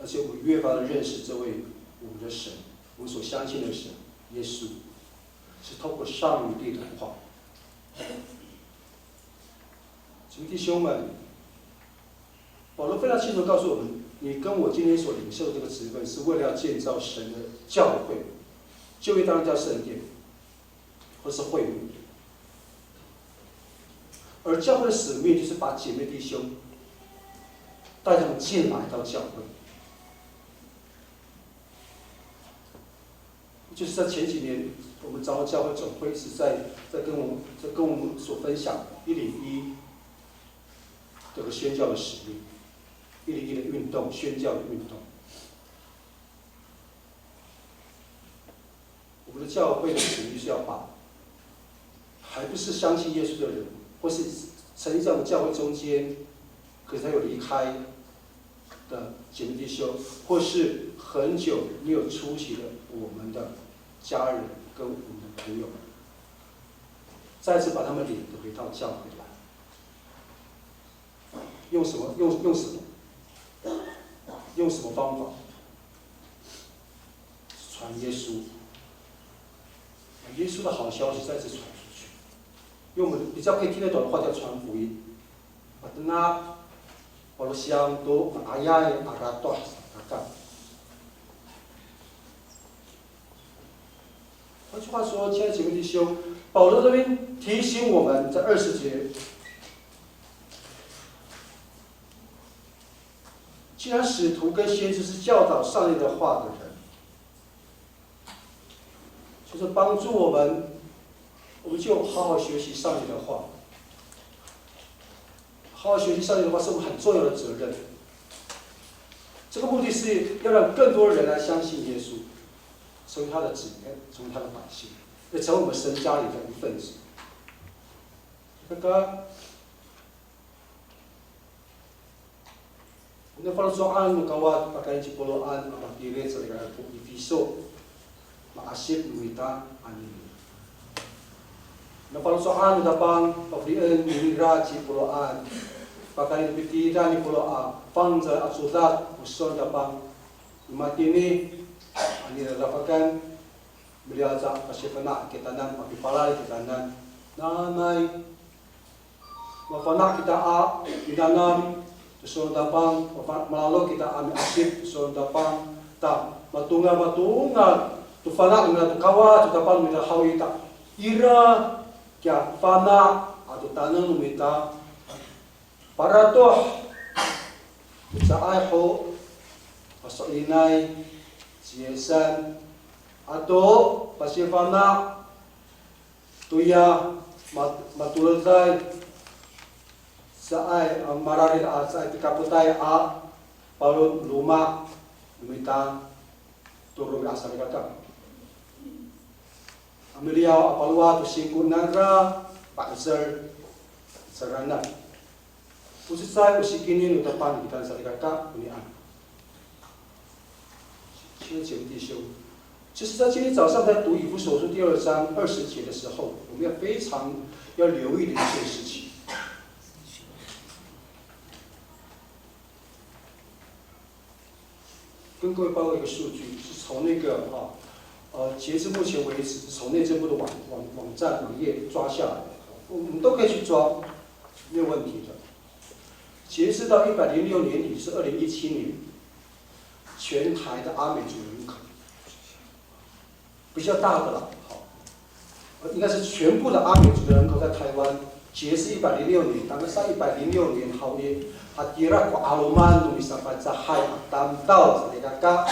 而且我们越发的认识这位我们的神，我们所相信的神耶稣，是透过上帝的话。所以弟兄们，保罗非常清楚告诉我们，你跟我今天所领受的这个职分，是为了要建造神的教会，教会当然叫圣殿，或是会幕。 而教会的使命就是把姐妹弟兄带他们进来到教会。就是在前几年，我们长老教会总会一直在在跟我们在跟我们所分享一零一这个宣教的使命，一零一的运动，宣教的运动。 我们的教会的使命是要把还不是相信耶稣的人，或是曾经在我们教会中间，可是他有离开的姐妹弟兄，或是很久没有出席的我们的家人跟我们的朋友们，再次把他们领回到教会来。用什么？用用什么？用什么方法？ 传耶稣，把耶稣的好消息再次传出去。用我们比较可以听得懂的话叫传福音。Patenak, palosiyang to nga'ayay a ratoh, 换句话说，亲爱的姐妹弟兄，保罗这边提醒我们，在二十节，既然使徒跟先知是教导上帝的话的人，就是帮助我们，我们就好好学习上帝的话。好好学习上帝的话是我们很重要的责任。这个目的是要让更多人来相信耶稣，成为他的子民，成为他的百姓，也成为我们神家里的一份子。那个 Nafaloco'an no Kawas pakayni ci Poloan a patilid sa rika ko Efiso, ma'asip no mita anini. Nafaloco'an no Tapang, pafeli'en nira ci Poloan, pakayni pitilidan ni Polo a fangcal a codad, o sowal no Tapang, i matini, anini a dafakan, miliyaw aca pasifana' kitanan, papipalal kitanan, nanay mafana' kita a minanam to sowal no Tapang, mafa-, malalok kita a miasip to sowal no Tapang, ta matongal, matongal To fana' no mita to Kawas, to Tapang no mita haw i, ta ira kiya fana' ato taneng no mita, paratoh, caay ho, paso'elinay, ciyesan, ato pasifana' toya ma-, matoleday, caay, a, mararid a, caay pikapotay a paloma no mita to romi'ad a salikaka. A miliyaw a palowa to singko nangra pa'icel, pa'icelanan. O cecay o sikinin no Tapang kita salikaka, onian. 亲爱的姐妹弟兄，其实在今天早上在读以弗所书第二章二十节的时候，我们要非常要留意的一件事情。跟各位报告一个数据，是从那个，啊，呃，截至目前为止，从内政部的网，网，网站网页抓下来的，我们都可以去抓，没有问题的。截至到一百零六年底，是二零一七年，全台的阿美族人口，比较大的了，好，呃，应该是全部的阿美族的人口在台湾，截至一百零六年，大概在一百零六年，好，也，hatira ko 'aloman no misaFangcalay a tamdaw salikaka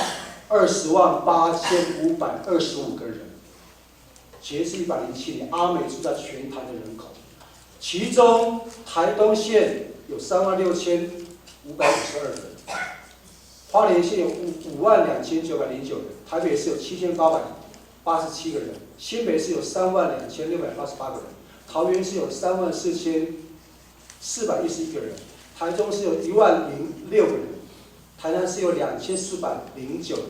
二十万八千五百二十五个人。 截至一百零七年，阿美族占全台的人口，其中台东县有三万六千五百五十二人，花莲县有五，五万两千九百零九人，台北市有七千八百八十七个人，新北市有三万两千六百八十八个人，桃园市有三万四千四百一十一个人，台中市有一万零六个人，台南市有两千四百零九人，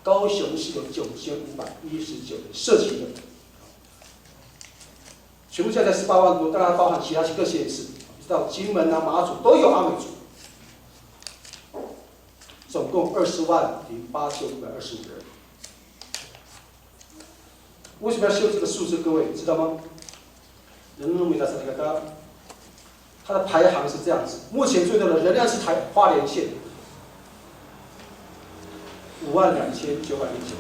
高雄市有九千五百一十九人，社区的。全部加起来十八万多，当然包含其他各县市，到金门啊、马祖都有阿美族，总共二十万零八千五百二十五人。 为什么要秀这个数字？各位知道吗？人口密度，它的排行是这样子，目前最多的仍然是台，花莲县，五万两千九百零九，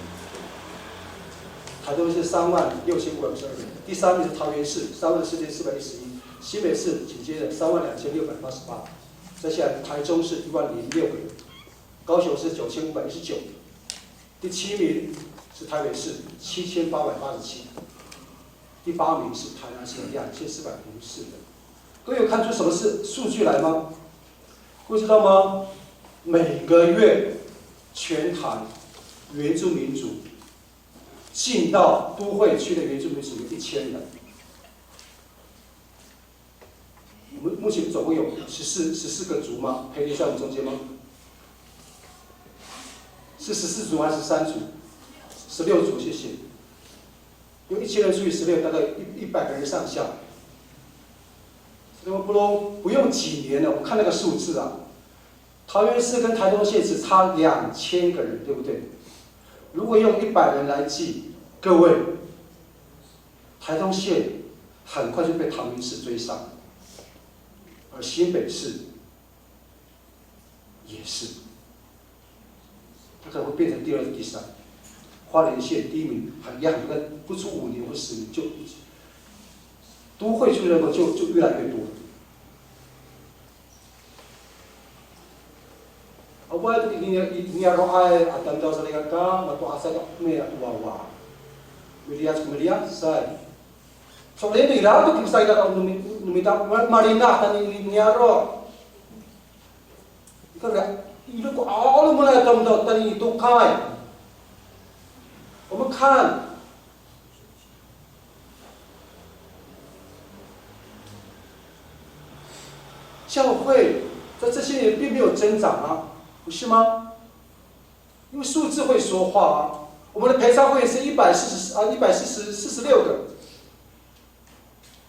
台东是三万六千五百五十二人，第三名是桃园市，三万四千四百一十一，新北市紧接着三万两千六百八十八，再下来台中市一万零六个人，高雄市九千五百一十九， 第七名是台北市，七千八百八十七。第八名是台南市，两千四百五十四人。各位有看出什么是数据来吗？各位知道吗？每个月全台原住民族进到都会区的原住民族有一千人。 我们目前总共有十四，十四个族吗？培林在我们中间吗？是十四族还是十三族？十六族，谢谢。用一千人除以十六，大概一，一百个人上下。所以我不用，不用几年了，我看那个数字啊，桃园市跟台东县只差两千个人，对不对？如果用一百人来计，各位， 台东县很快就被桃园市追上，而新北市也是，它可能会变成第二、第三。花莲县第一名，很，也很快，不出五年或十年就，都会区人口就，就越来越多了。 Awaay to i, i niyaro'ay a tamdaw salikaka, mato'asay ko 'omi ato wawa. Miliyas ko miliyasay. So'elin to ira to ko salikaka no mi, no mita, ma, malinah tayni i niyaro'. Ika ira, ira ko 'alomanay a tamdaw tayni i tokay. 我们看， 教会在这些年并没有增长啊，不是吗？因为数字会说话啊。我们的陪餐会是一百四十，啊，一百四十，四十六个，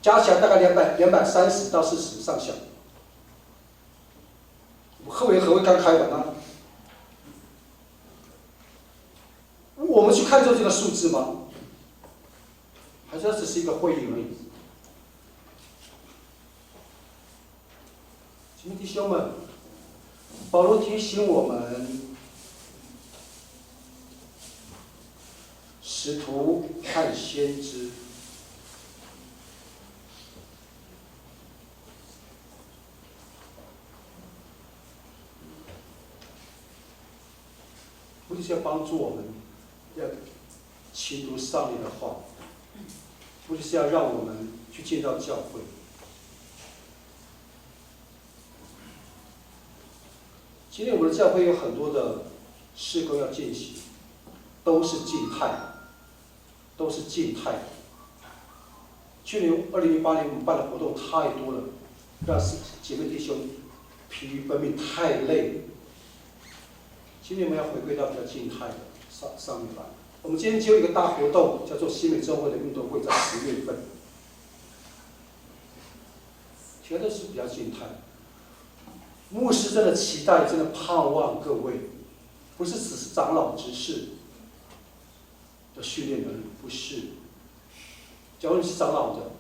加起来大概两百，两百三十到四十上下。我们何为何为刚开完啊？我们去看重这个数字吗？还是它只是一个会议而已？请问弟兄们，保罗提醒我们，使徒和先知。不就是要帮助我们，要勤读上帝的话，不就是要让我们去建造教会。今天我们的教会有很多的事工要进行，都是静态。都是静态的。去年二零一八年我们办的活动太多了，让姐妹弟兄疲于奔命，太累。今年我们要回归到比较静态的上上面来。我们今天只有一个大活动，叫做新美中会的运动会，在十月份。其他都是比较静态的。牧师真的期待，真的盼望各位，不是只是长老执事，的训练能力，不是。假如你是长老的，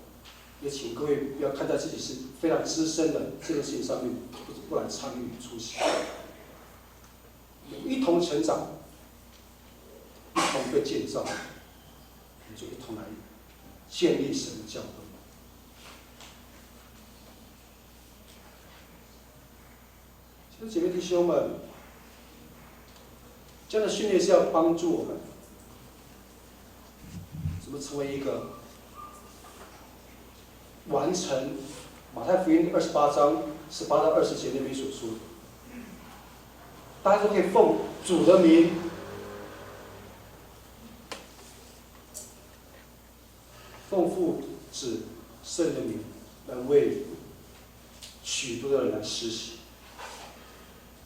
也请各位不要看待自己是非常资深的这件事情上面不不来参与出席。一同成长，一同被建造，我们就一同来建立神的教会。所以姐妹弟兄们，这样的训练是要帮助我们怎么成为一个完成马太福音二十八章十八到二十节那边所说的，大家都可以奉主的名，奉父子圣的名来为许多的人来施洗，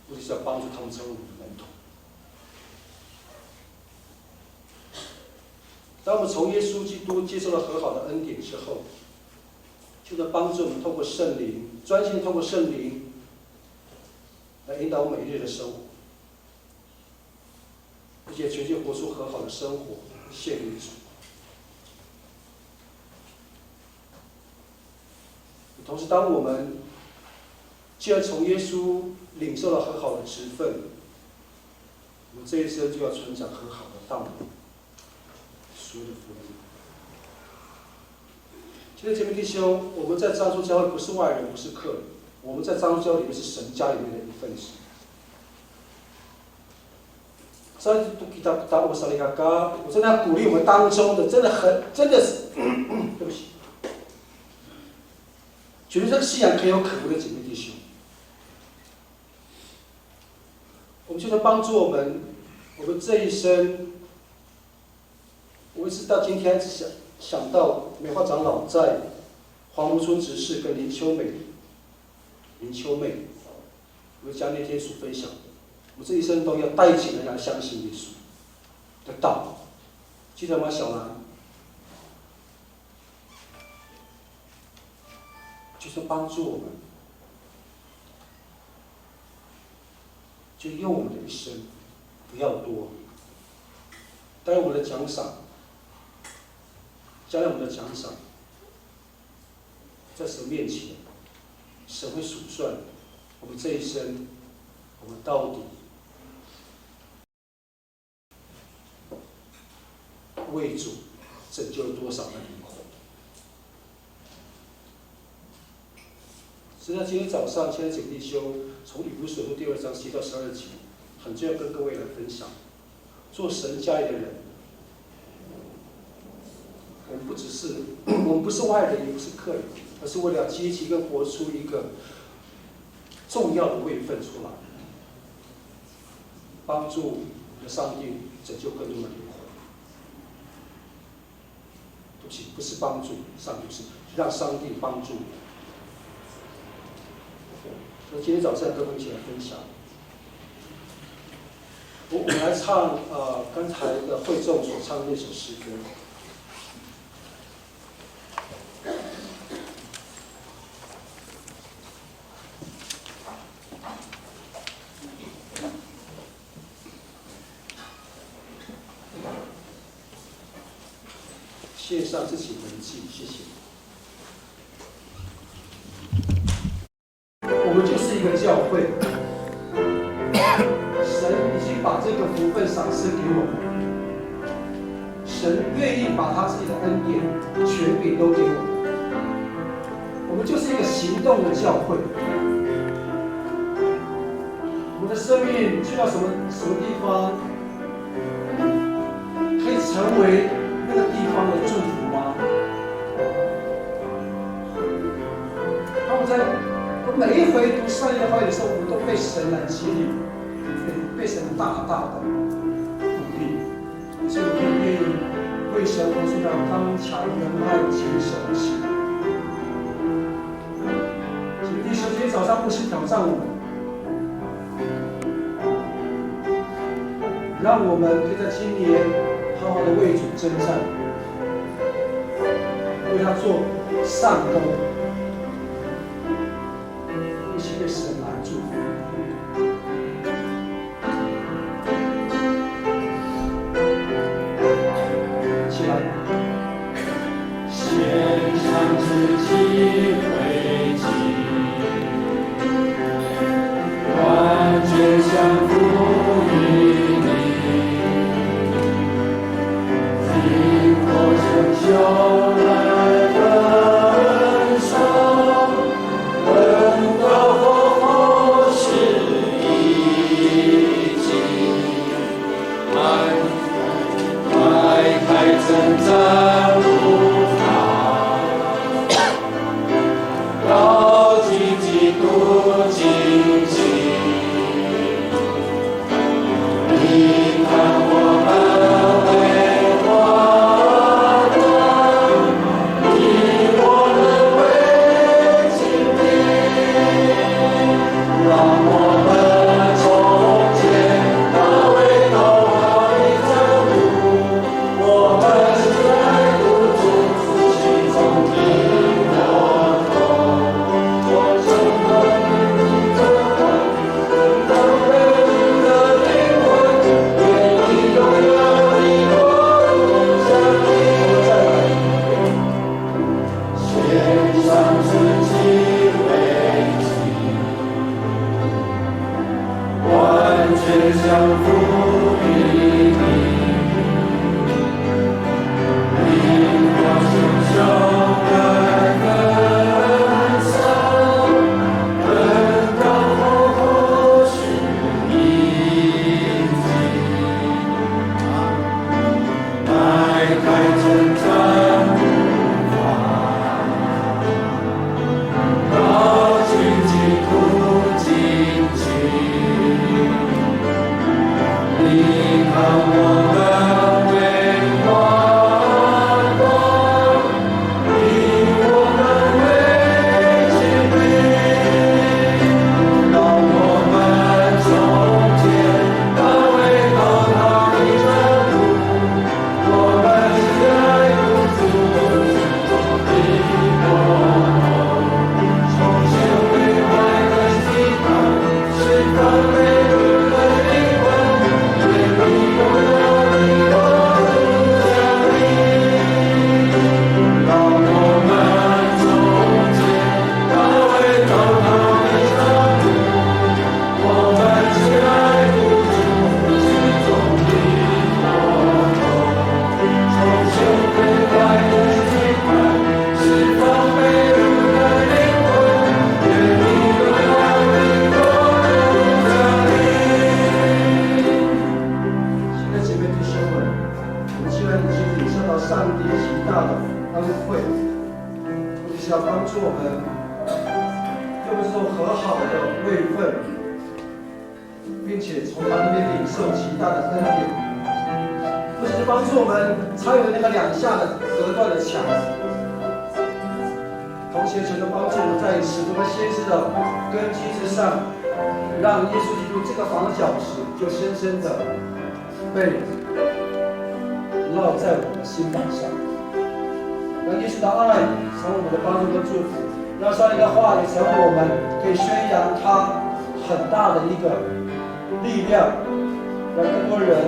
目的是要帮助他们成为我们的门徒。当我们从耶稣基督接受了和好的恩典之后，就能帮助我们透过圣灵，专心透过圣灵来引导我们每一日的生活。 而且全心活出和好的生活，献给主。同时，当我们既然从耶稣领受了和好的职分，我们这一生就要传讲和好的道理，所有的福音。现在姐妹弟兄，我们在樟树教会不是外人，不是客人，我们在樟树教会里面是神家里面的一份子。 所以 to kita kita o salikaka，我真的要鼓励我们当中的，真的很，真的是，对不起，觉得这个信仰可有可无的姐妹弟兄，我们就是帮助我们，我们这一生，我一直到今天只想想到美华长老在黄木村执事跟林秋美，林秋妹， 我讲那天所分享的，我这一生都要带紧的要相信耶稣的道。记得吗，小兰？就是帮助我们，就用我们的一生，不要多。当然，我们的奖赏，将来我们的奖赏， 在神面前，神会数算我们这一生，我们到底为主拯救了多少个灵魂。所以在今天早上，亲爱的姐妹弟兄，从以弗所书第二章七到十二节，很重要跟各位来分享。 做神家里的人，我们不只是，我们不是外人，也不是客人，而是为了积极跟活出一个重要的位分出来，帮助我们的上帝拯救更多的灵魂。 对不起，不是帮助上帝，是让上帝帮助我。所以今天早上要跟我们一起来分享。我我们来唱呃刚才的会众所唱的那首诗歌。 献上自己为祭，谢谢。我们就是一个教会，神已经把这个福分赏赐给我们。神愿意把他自己的恩典、权柄都给我们。我们就是一个行动的教会。我们的生命去到什么什么地方，可以成为那个地方的祝福吗？当我在我每一回读上帝的话语的时候，我们都被神来激励，被被神大大的鼓励。 所以我们愿意为神活出那刚强、仁爱、坚守的心。请弟兄今天早上牧师挑战我们，让我们可以在今年好好的为主征战，为他做善工，一起被神来祝福。 起来。献上自己为祭，完全降服于你，因我成就来焚烧。 现在，姐妹弟兄们，我们既然已经领受到上帝极大的恩惠，求主要帮助我们用这种和好的位分，并且从他那边领受极大的恩典，不只是帮助我们拆毁那个两下的隔断的墙，同时求主帮助我们在使徒跟先知的根基之上，让耶稣基督这个房角石就深深的被烙在我们的心板上，让耶稣的爱成为我们的帮助跟祝福，让上帝的话语成为我们可以宣扬他很大的一个力量，让更多人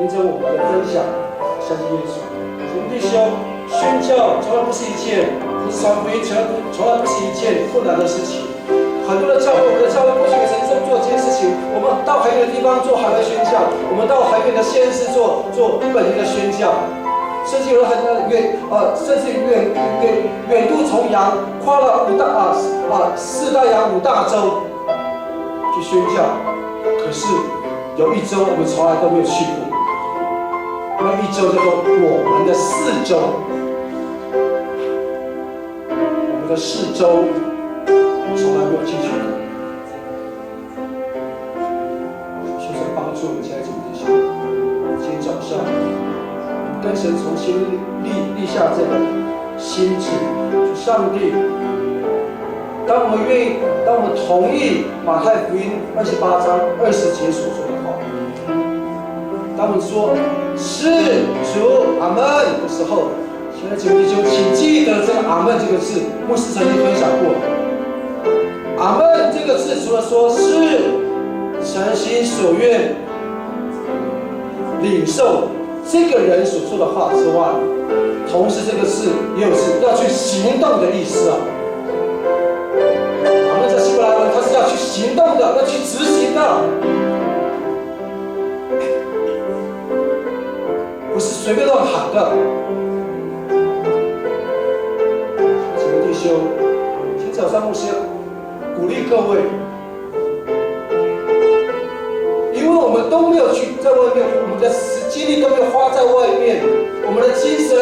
因着我们的分享相信耶稣。姐妹弟兄，宣教从来不是一件，不是传福音，从来不，从来不是一件困难的事情。很多的教会，我们的教会过去也曾经做这件事情，我们到很远的地方做海外宣教，我们到很远的县市做做本地的宣教，甚至有人很远呃，甚至远远远渡重洋，跨了五大啊啊四大洋五大洲去宣教。可是有一州我们从来都没有去过，那一州叫做我们的四周，我们的四周从来没有进去过。 求神帮助我们现在这个弟兄，今天早上跟神重新立立立下这个心志，说上帝，当我们愿意，当我们同意马太福音二十八章二十节所说的话，当我们说是主阿门的时候， 现在请弟兄，请记得这个阿门这个字，牧师曾经分享过。阿门这个字，除了说是诚心所愿领受这个人所说的话之外，同时这个字也有是要去行动的意思啊。阿门在希伯来文，它是要去行动的，要去执行的。 不是随便乱喊的。亲爱的弟兄，今天早上牧师鼓励各位，因为我们都没有去在外面，我们的精力都没有花在外面，我们的精神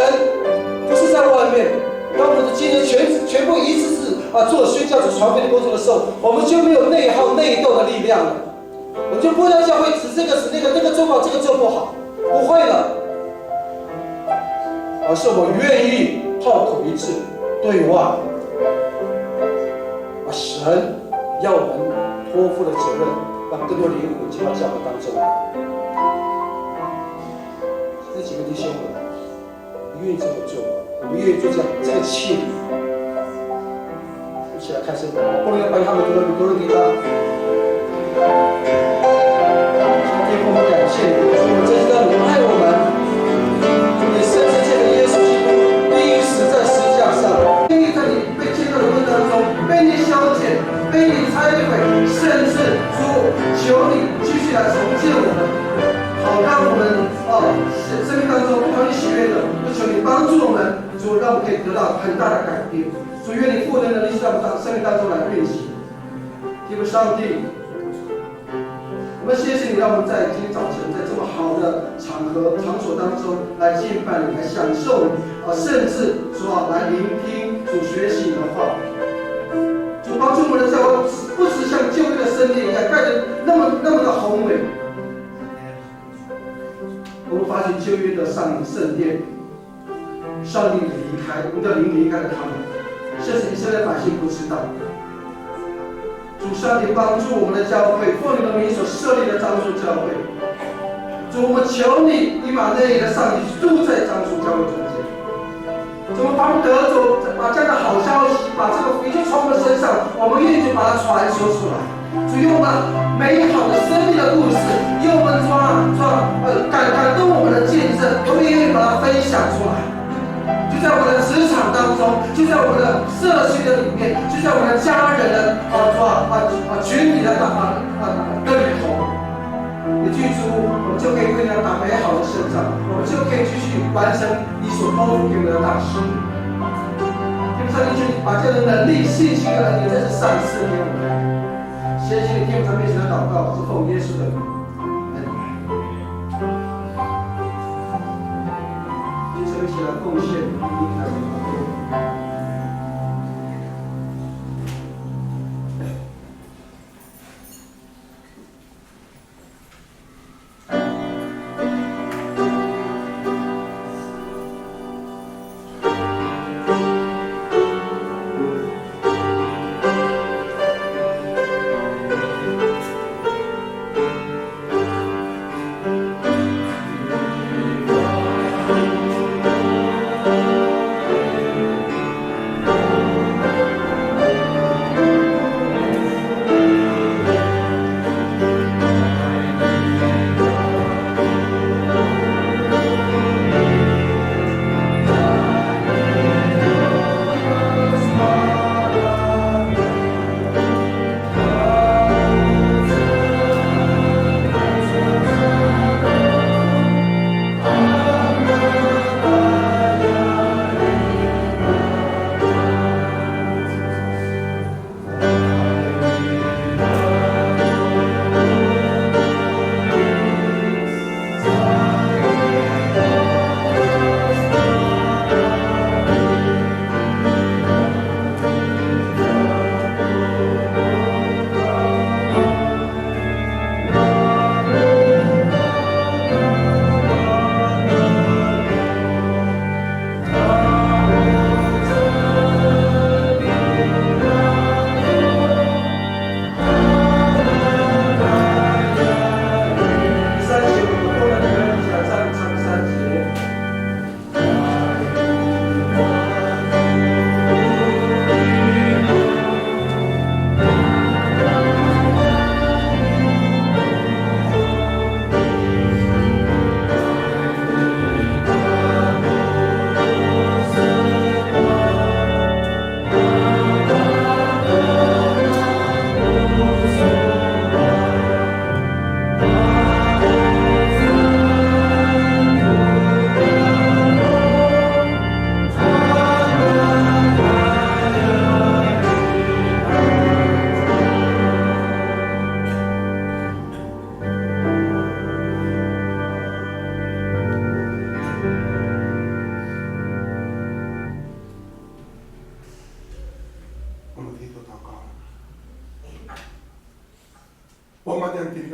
不是在外面，当我们的精神全全部一直是啊做宣教所传福音的工作的时候，我们就没有内耗内斗的力量了。 我就不知道教会指这个指那个，那个做不好，这个做不好，不会了，而是我们愿意炮口一致，对外，把神要我们托付的责任，让更多灵魂进到教会当中来。这几位弟兄们， 我们愿意这么做，我们愿意做这样这个器皿。一起来开始，不能要把他们都都给他。天父，我们感谢你，我们真知道你爱我们，你生世界的耶稣基督，你死在十字架上，愿意在你被建造的过程当中，被你消减，被你拆毁，甚至主，求你继续来重建我们，好让我们 哦，生生命当中不讨你喜悦的，就求你帮助我们，主，让我们可以得到很大的改变。主，愿你复活的能力在我们生命当中来运行。天父上帝，我们谢谢你，让我们在今天早晨在这么好的场合、场所当中来敬拜你，来享受你，啊，甚至主啊，来聆听主学习你的话。主，帮助我们的教会不只像旧约的圣殿一样盖得那么那么的宏伟， 我们发现旧约的上圣殿，上帝离开，我们的灵离开了他们，甚至以色列百姓不知道。主上帝帮助我们的教会，奉你的名所设立的樟树教会。主，我们求你，你把那里的上帝住在樟树教会中间。 怎么把我们得着，把这样的好消息，把这个福音就从我们身上，我们愿意就把它传说出来。主，用我们美好的生命的故事，用我们抓抓呃感感动我们的见证，我们也愿意把它分享出来。就在我们的职场当中，就在我们的社区的里面，就在我们的家人的啊抓啊啊群体的当啊啊的里头。 一句主，我们就可以为他打美好的胜仗，我们就可以继续完成你所托付给我们的大事。天父上帝，求你把这样的能力、信心跟恩典再次赏赐给我们。谢谢你，听我们面前的祷告，是奉耶稣的名。阿门。请我们一起来奉献，一起来奉献。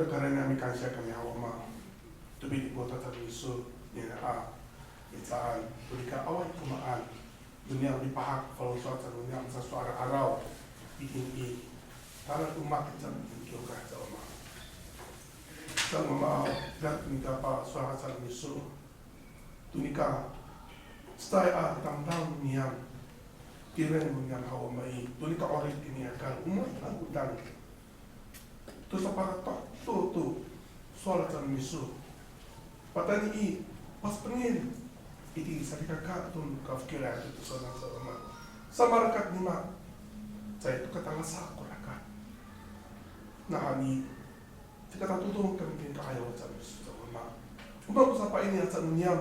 Karina, mikansiya kami haw Wama. To pidipot aca no miso, nira a mihecaan, to nika awaay ko maan, no niyam mipahak, faloco' aca no niyam sa sowal a 'araw itini i, tala o matiya itini i kiwkay aca Wama. Sa Wama, ira ko nika pasowal aca no miso, to nika cecay a tamdaw no niyam, tireng no niyam haw Wama i, to nika 'orip itini i hekal, o maan a godang to saparatoh to, to sowal aca no miso. Patayni i, pasepengil itini salikaka to kafokilay to tisowanan aca Wama. Samarakat nima, caay to katangasa ko rakat. Nawhani, caka tatodong kami itini ka'ayaw aca no miso aca Wama. O maan ko sapaini aca no niyam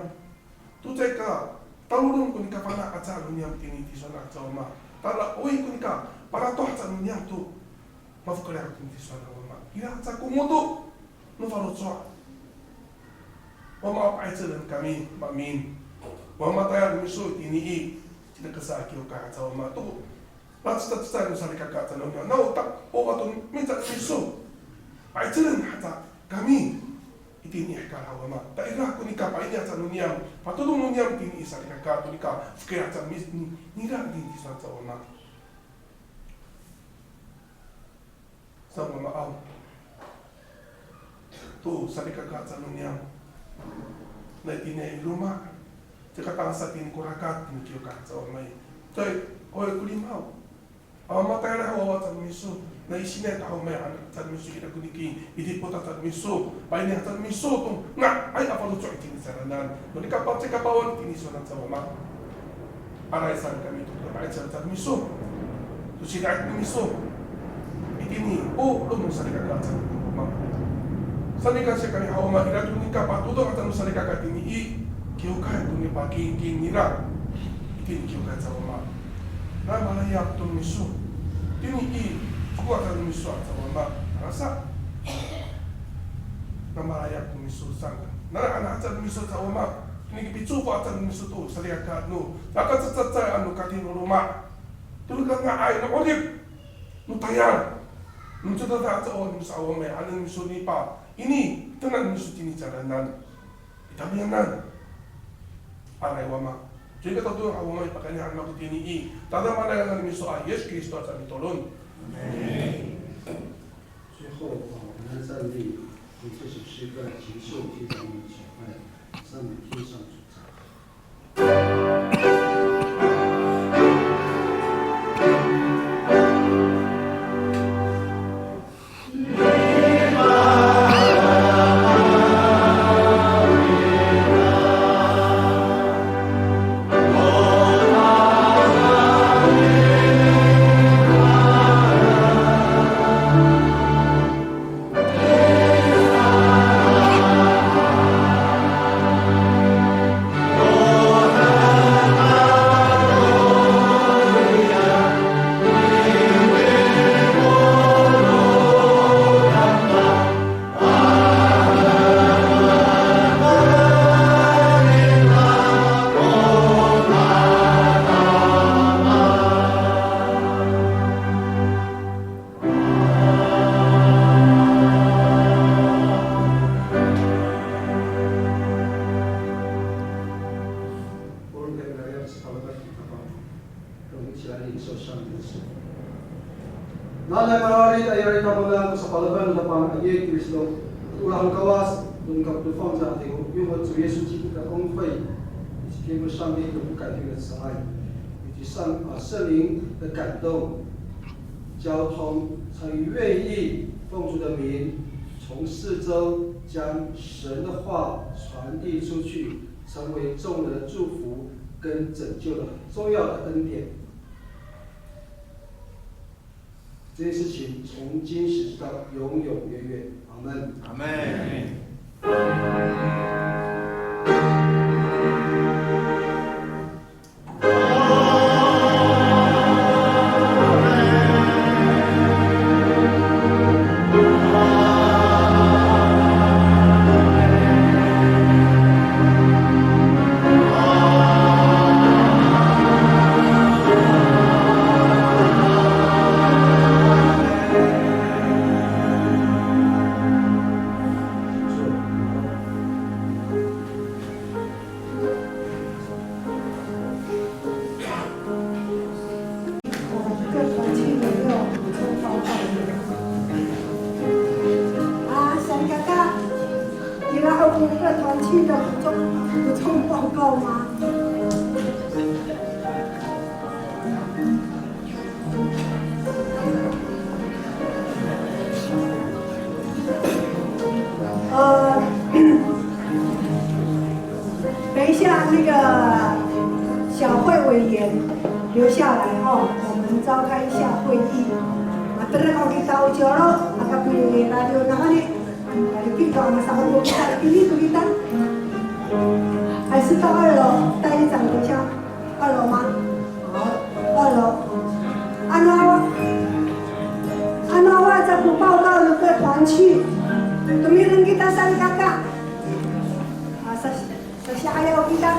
to caay ka talolong ko nika fana' aca no niyam itini tisowanan aca Wama. Tada o i ko nika paratoh aca no niyam to mafokilay aca itini tisowanan aca Wama. Ira aca ko ngodo no faloco'. Wama, pa'icelen kami maemin. Wama, tayal no miso itini i, cinakasa a kiwkay aca Wama to lacecacecay no salikaka aca no niyam. Naw ta, o wato mica no miso. Pa'icelen haca kami itini i hekal haw Wama. Ta ira ko nika paini aca no niyam, patodong no niyam itini i salikaka to nika fokilay aca no mis-, ni-, nira itini tisowanan aca Wama. Sa Wama aw. To salikaka aca no niyam. Na itini i loma'. Caka tangasa itini ko rakat itini kiwkay aca Wama i. Caay, o i ko limaw. A, matayra haw wawa aca no miso. Na isinay ta haw maya aca no miso, ira ko niki pidipot aca no miso, paini aca no miso to nga'ay a faloco' itini cangraan. No nika pacekapawan itini tisowanan aca Wama. Aray saan kami to kapa'icel aca no miso. To sida'it no miso. Itini, o, loma' no salikaka aca no Wama. Samikansiya kami haw Wama, ira to nika patodong aca no salikaka itini i kiwkay to nipakingking nira. Itini kiwkay aca Wama. Na malayap to no miso. Itini i, foko aca no miso aca Wama. Arasa. Na malayap to no miso saan. Na, na, na aca no miso aca Wama. Itini kipicofo aca no miso to salikaka no, aka cecacecay ano kati no loma'. To nika nga'ay no 'orip no tayal. No codad aca o no miso a Wama, ano no miso nipaini, tayal no miso itini cangraan. Itamiyanan. Aray Wama. Caay ka tatodong a Wama i pakayni han ako itini i, tadamaanay ngangan no miso a Yis Kristo a mitolon. Amin. 最后，我们站立，用这首诗歌来结束今天的礼拜，赞美天上主。我们一起来领受上帝的圣言。Nanay mararid a yari tamowanan ko sapalemed no Tapang a i Kristo, olah no Kawas, no kapotofang no Tapang, 有我主耶稣基督的恩惠，以及天父上帝永不改变的慈爱，以及上，啊，圣灵的感动， 交通，才愿意奉主的名，从四周将神的话传递出去，成为众人的祝福跟拯救的重要的恩典。这些事情从今时直到永永远远。阿们。阿们。各团契的补充，补充报告吗？呃，等一下那个小会委员留下来哦，我们召开一下会议。Matira ko kita o coro, aka piradiw nahoni. Ira ko masa'opo kita, ini to kita. 还是到二楼，带一张留下。二楼吗？好，二楼。Ano, ano awa caay ko 报告 no 各团契, tomireng kita salikaka. A, sa, sasi'ayaw kita.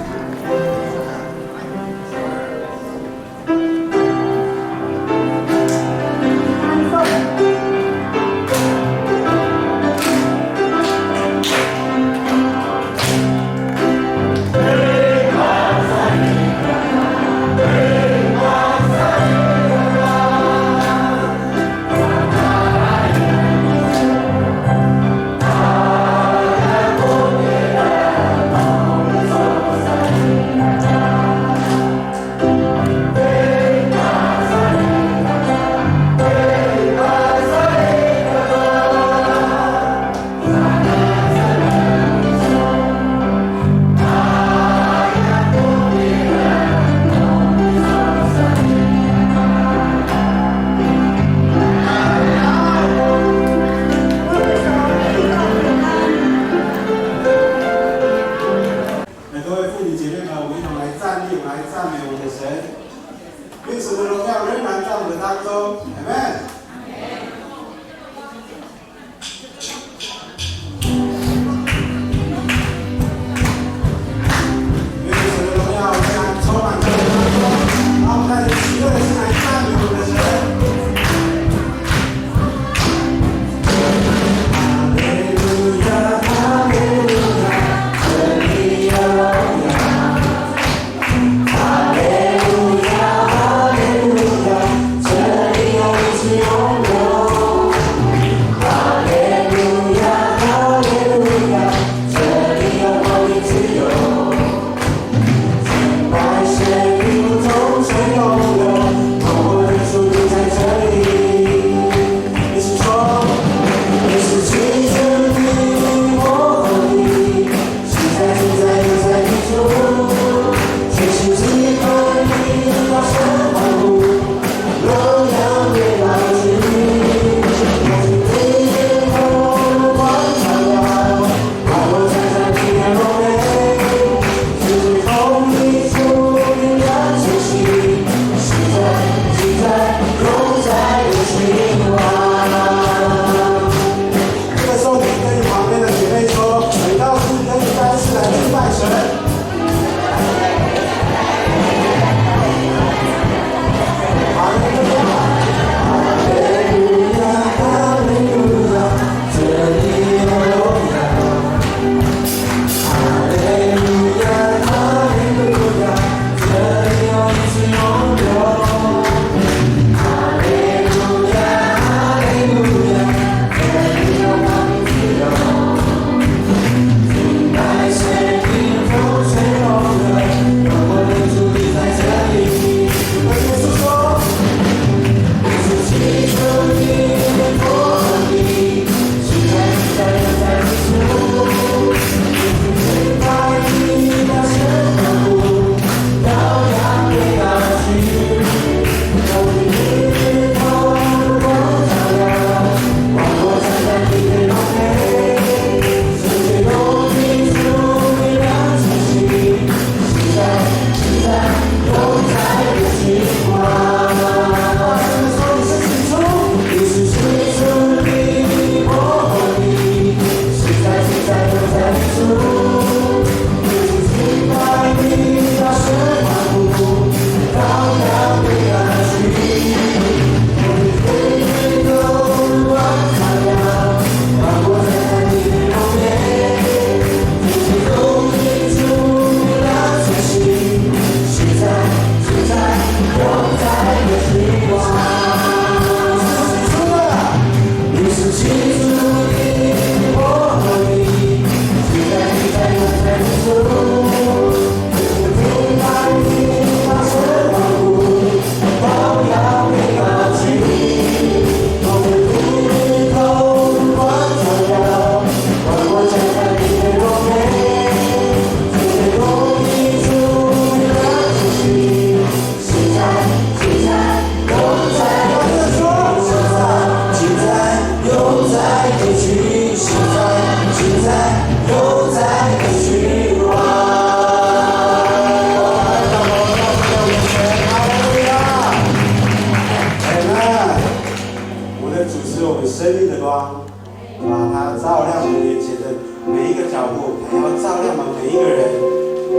前的每一个脚步，他要照亮我们每一个人，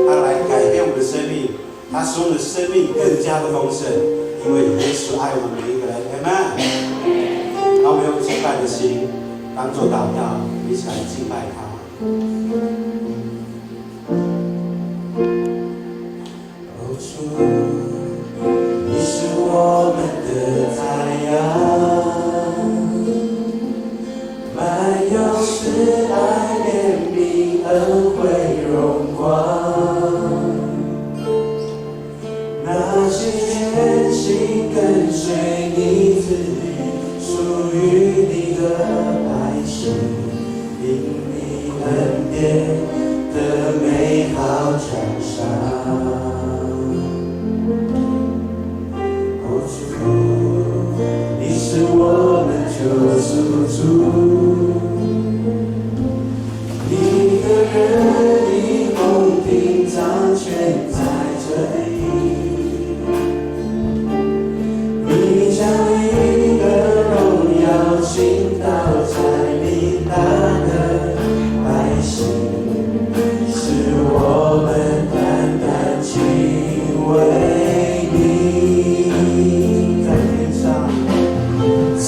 他来改变我们的生命，他使我们的生命更加的丰盛，因为耶稣爱我们每一个人。阿门。让我们用敬拜的心当作祷告，一起来敬拜他。 哦，主，你是我们的太阳，满有慈爱、怜悯、恩惠、荣光。那些全心跟随你、自己属于你的百姓， 因你恩典的美好奖赏。哦，主，你是我们救赎主，你的仁义公平掌权在这里。 你将你的荣耀倾倒在你大的百姓，使我们单单敬畏你。在天上，在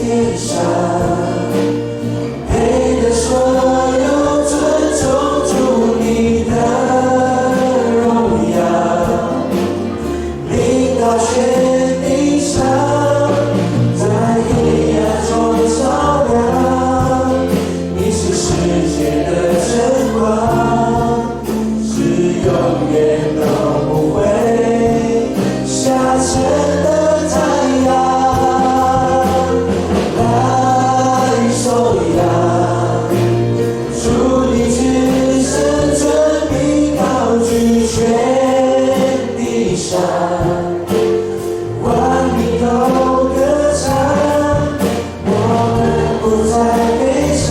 天上， 配得所有尊崇主你的荣耀，领到全地上，在黑暗中照亮，你是世界的晨光。 是永远都不会下沉的太阳。来颂扬主你至圣尊名，高举全地上，万民都歌唱。 我们不再悲伤，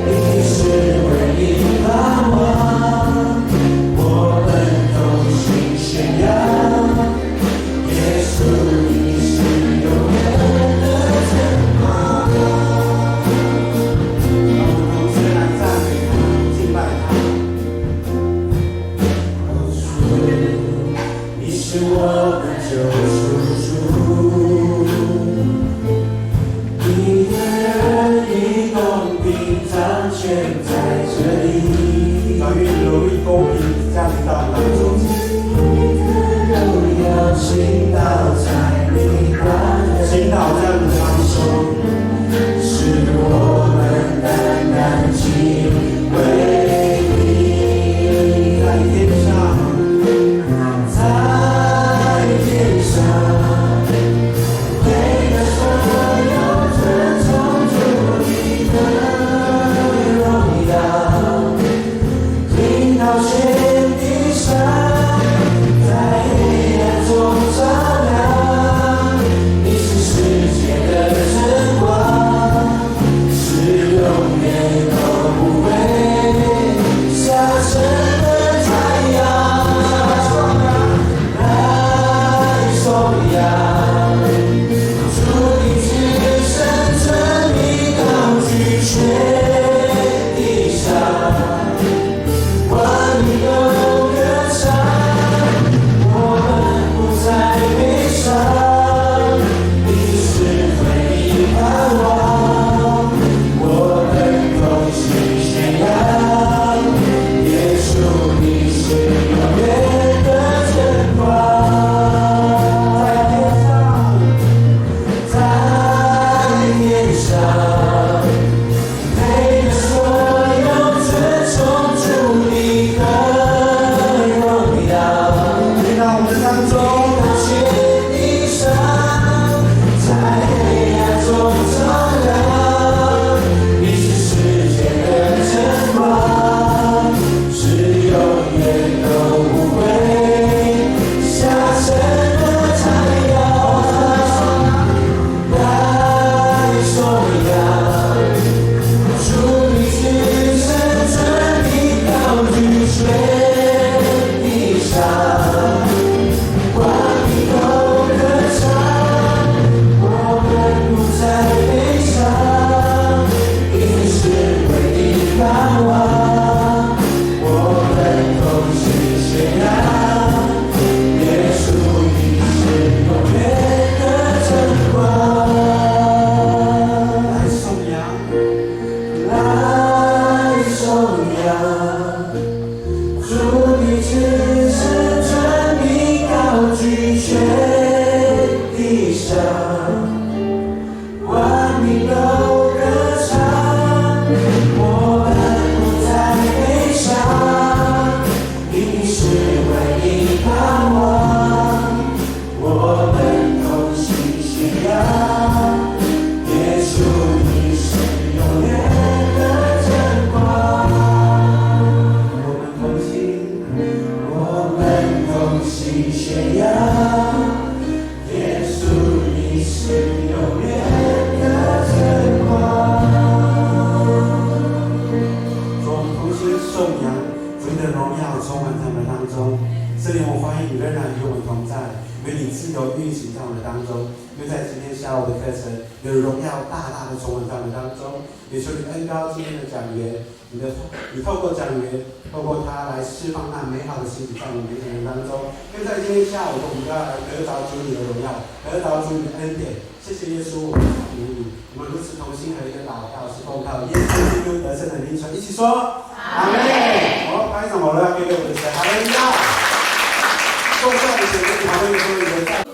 你是唯一盼望。我们同心宣扬，耶稣你是永远的盼望。让我们同心来赞美他，敬拜他。 你是我们救赎主，你的公义公平掌权在这里。愿荣誉公平降临到当中。你的荣耀倾倒在你的，倾倒在我们当中。 是我们单单敬畏你。在天上，在天上，配得所有尊崇主你的荣耀，你仍然与我们同在，愿你自由运行在我们当中，愿在今天下午的课程，你的荣耀大大的充满在我们当中。也求你恩膏今天的讲员，你的你透过讲员，透过他来释放那美好的信息在我们每一个人当中。愿在今天下午，我们都要来得着主你的荣耀，得着主你的恩典。谢谢耶稣，我们感谢你。我们如此同心合一的祷告，是奉靠耶稣基督得胜的名求，一起说阿门。我们拍掌，我们要给我们的神，哈利路亚！坐下的请跟旁边说，你们在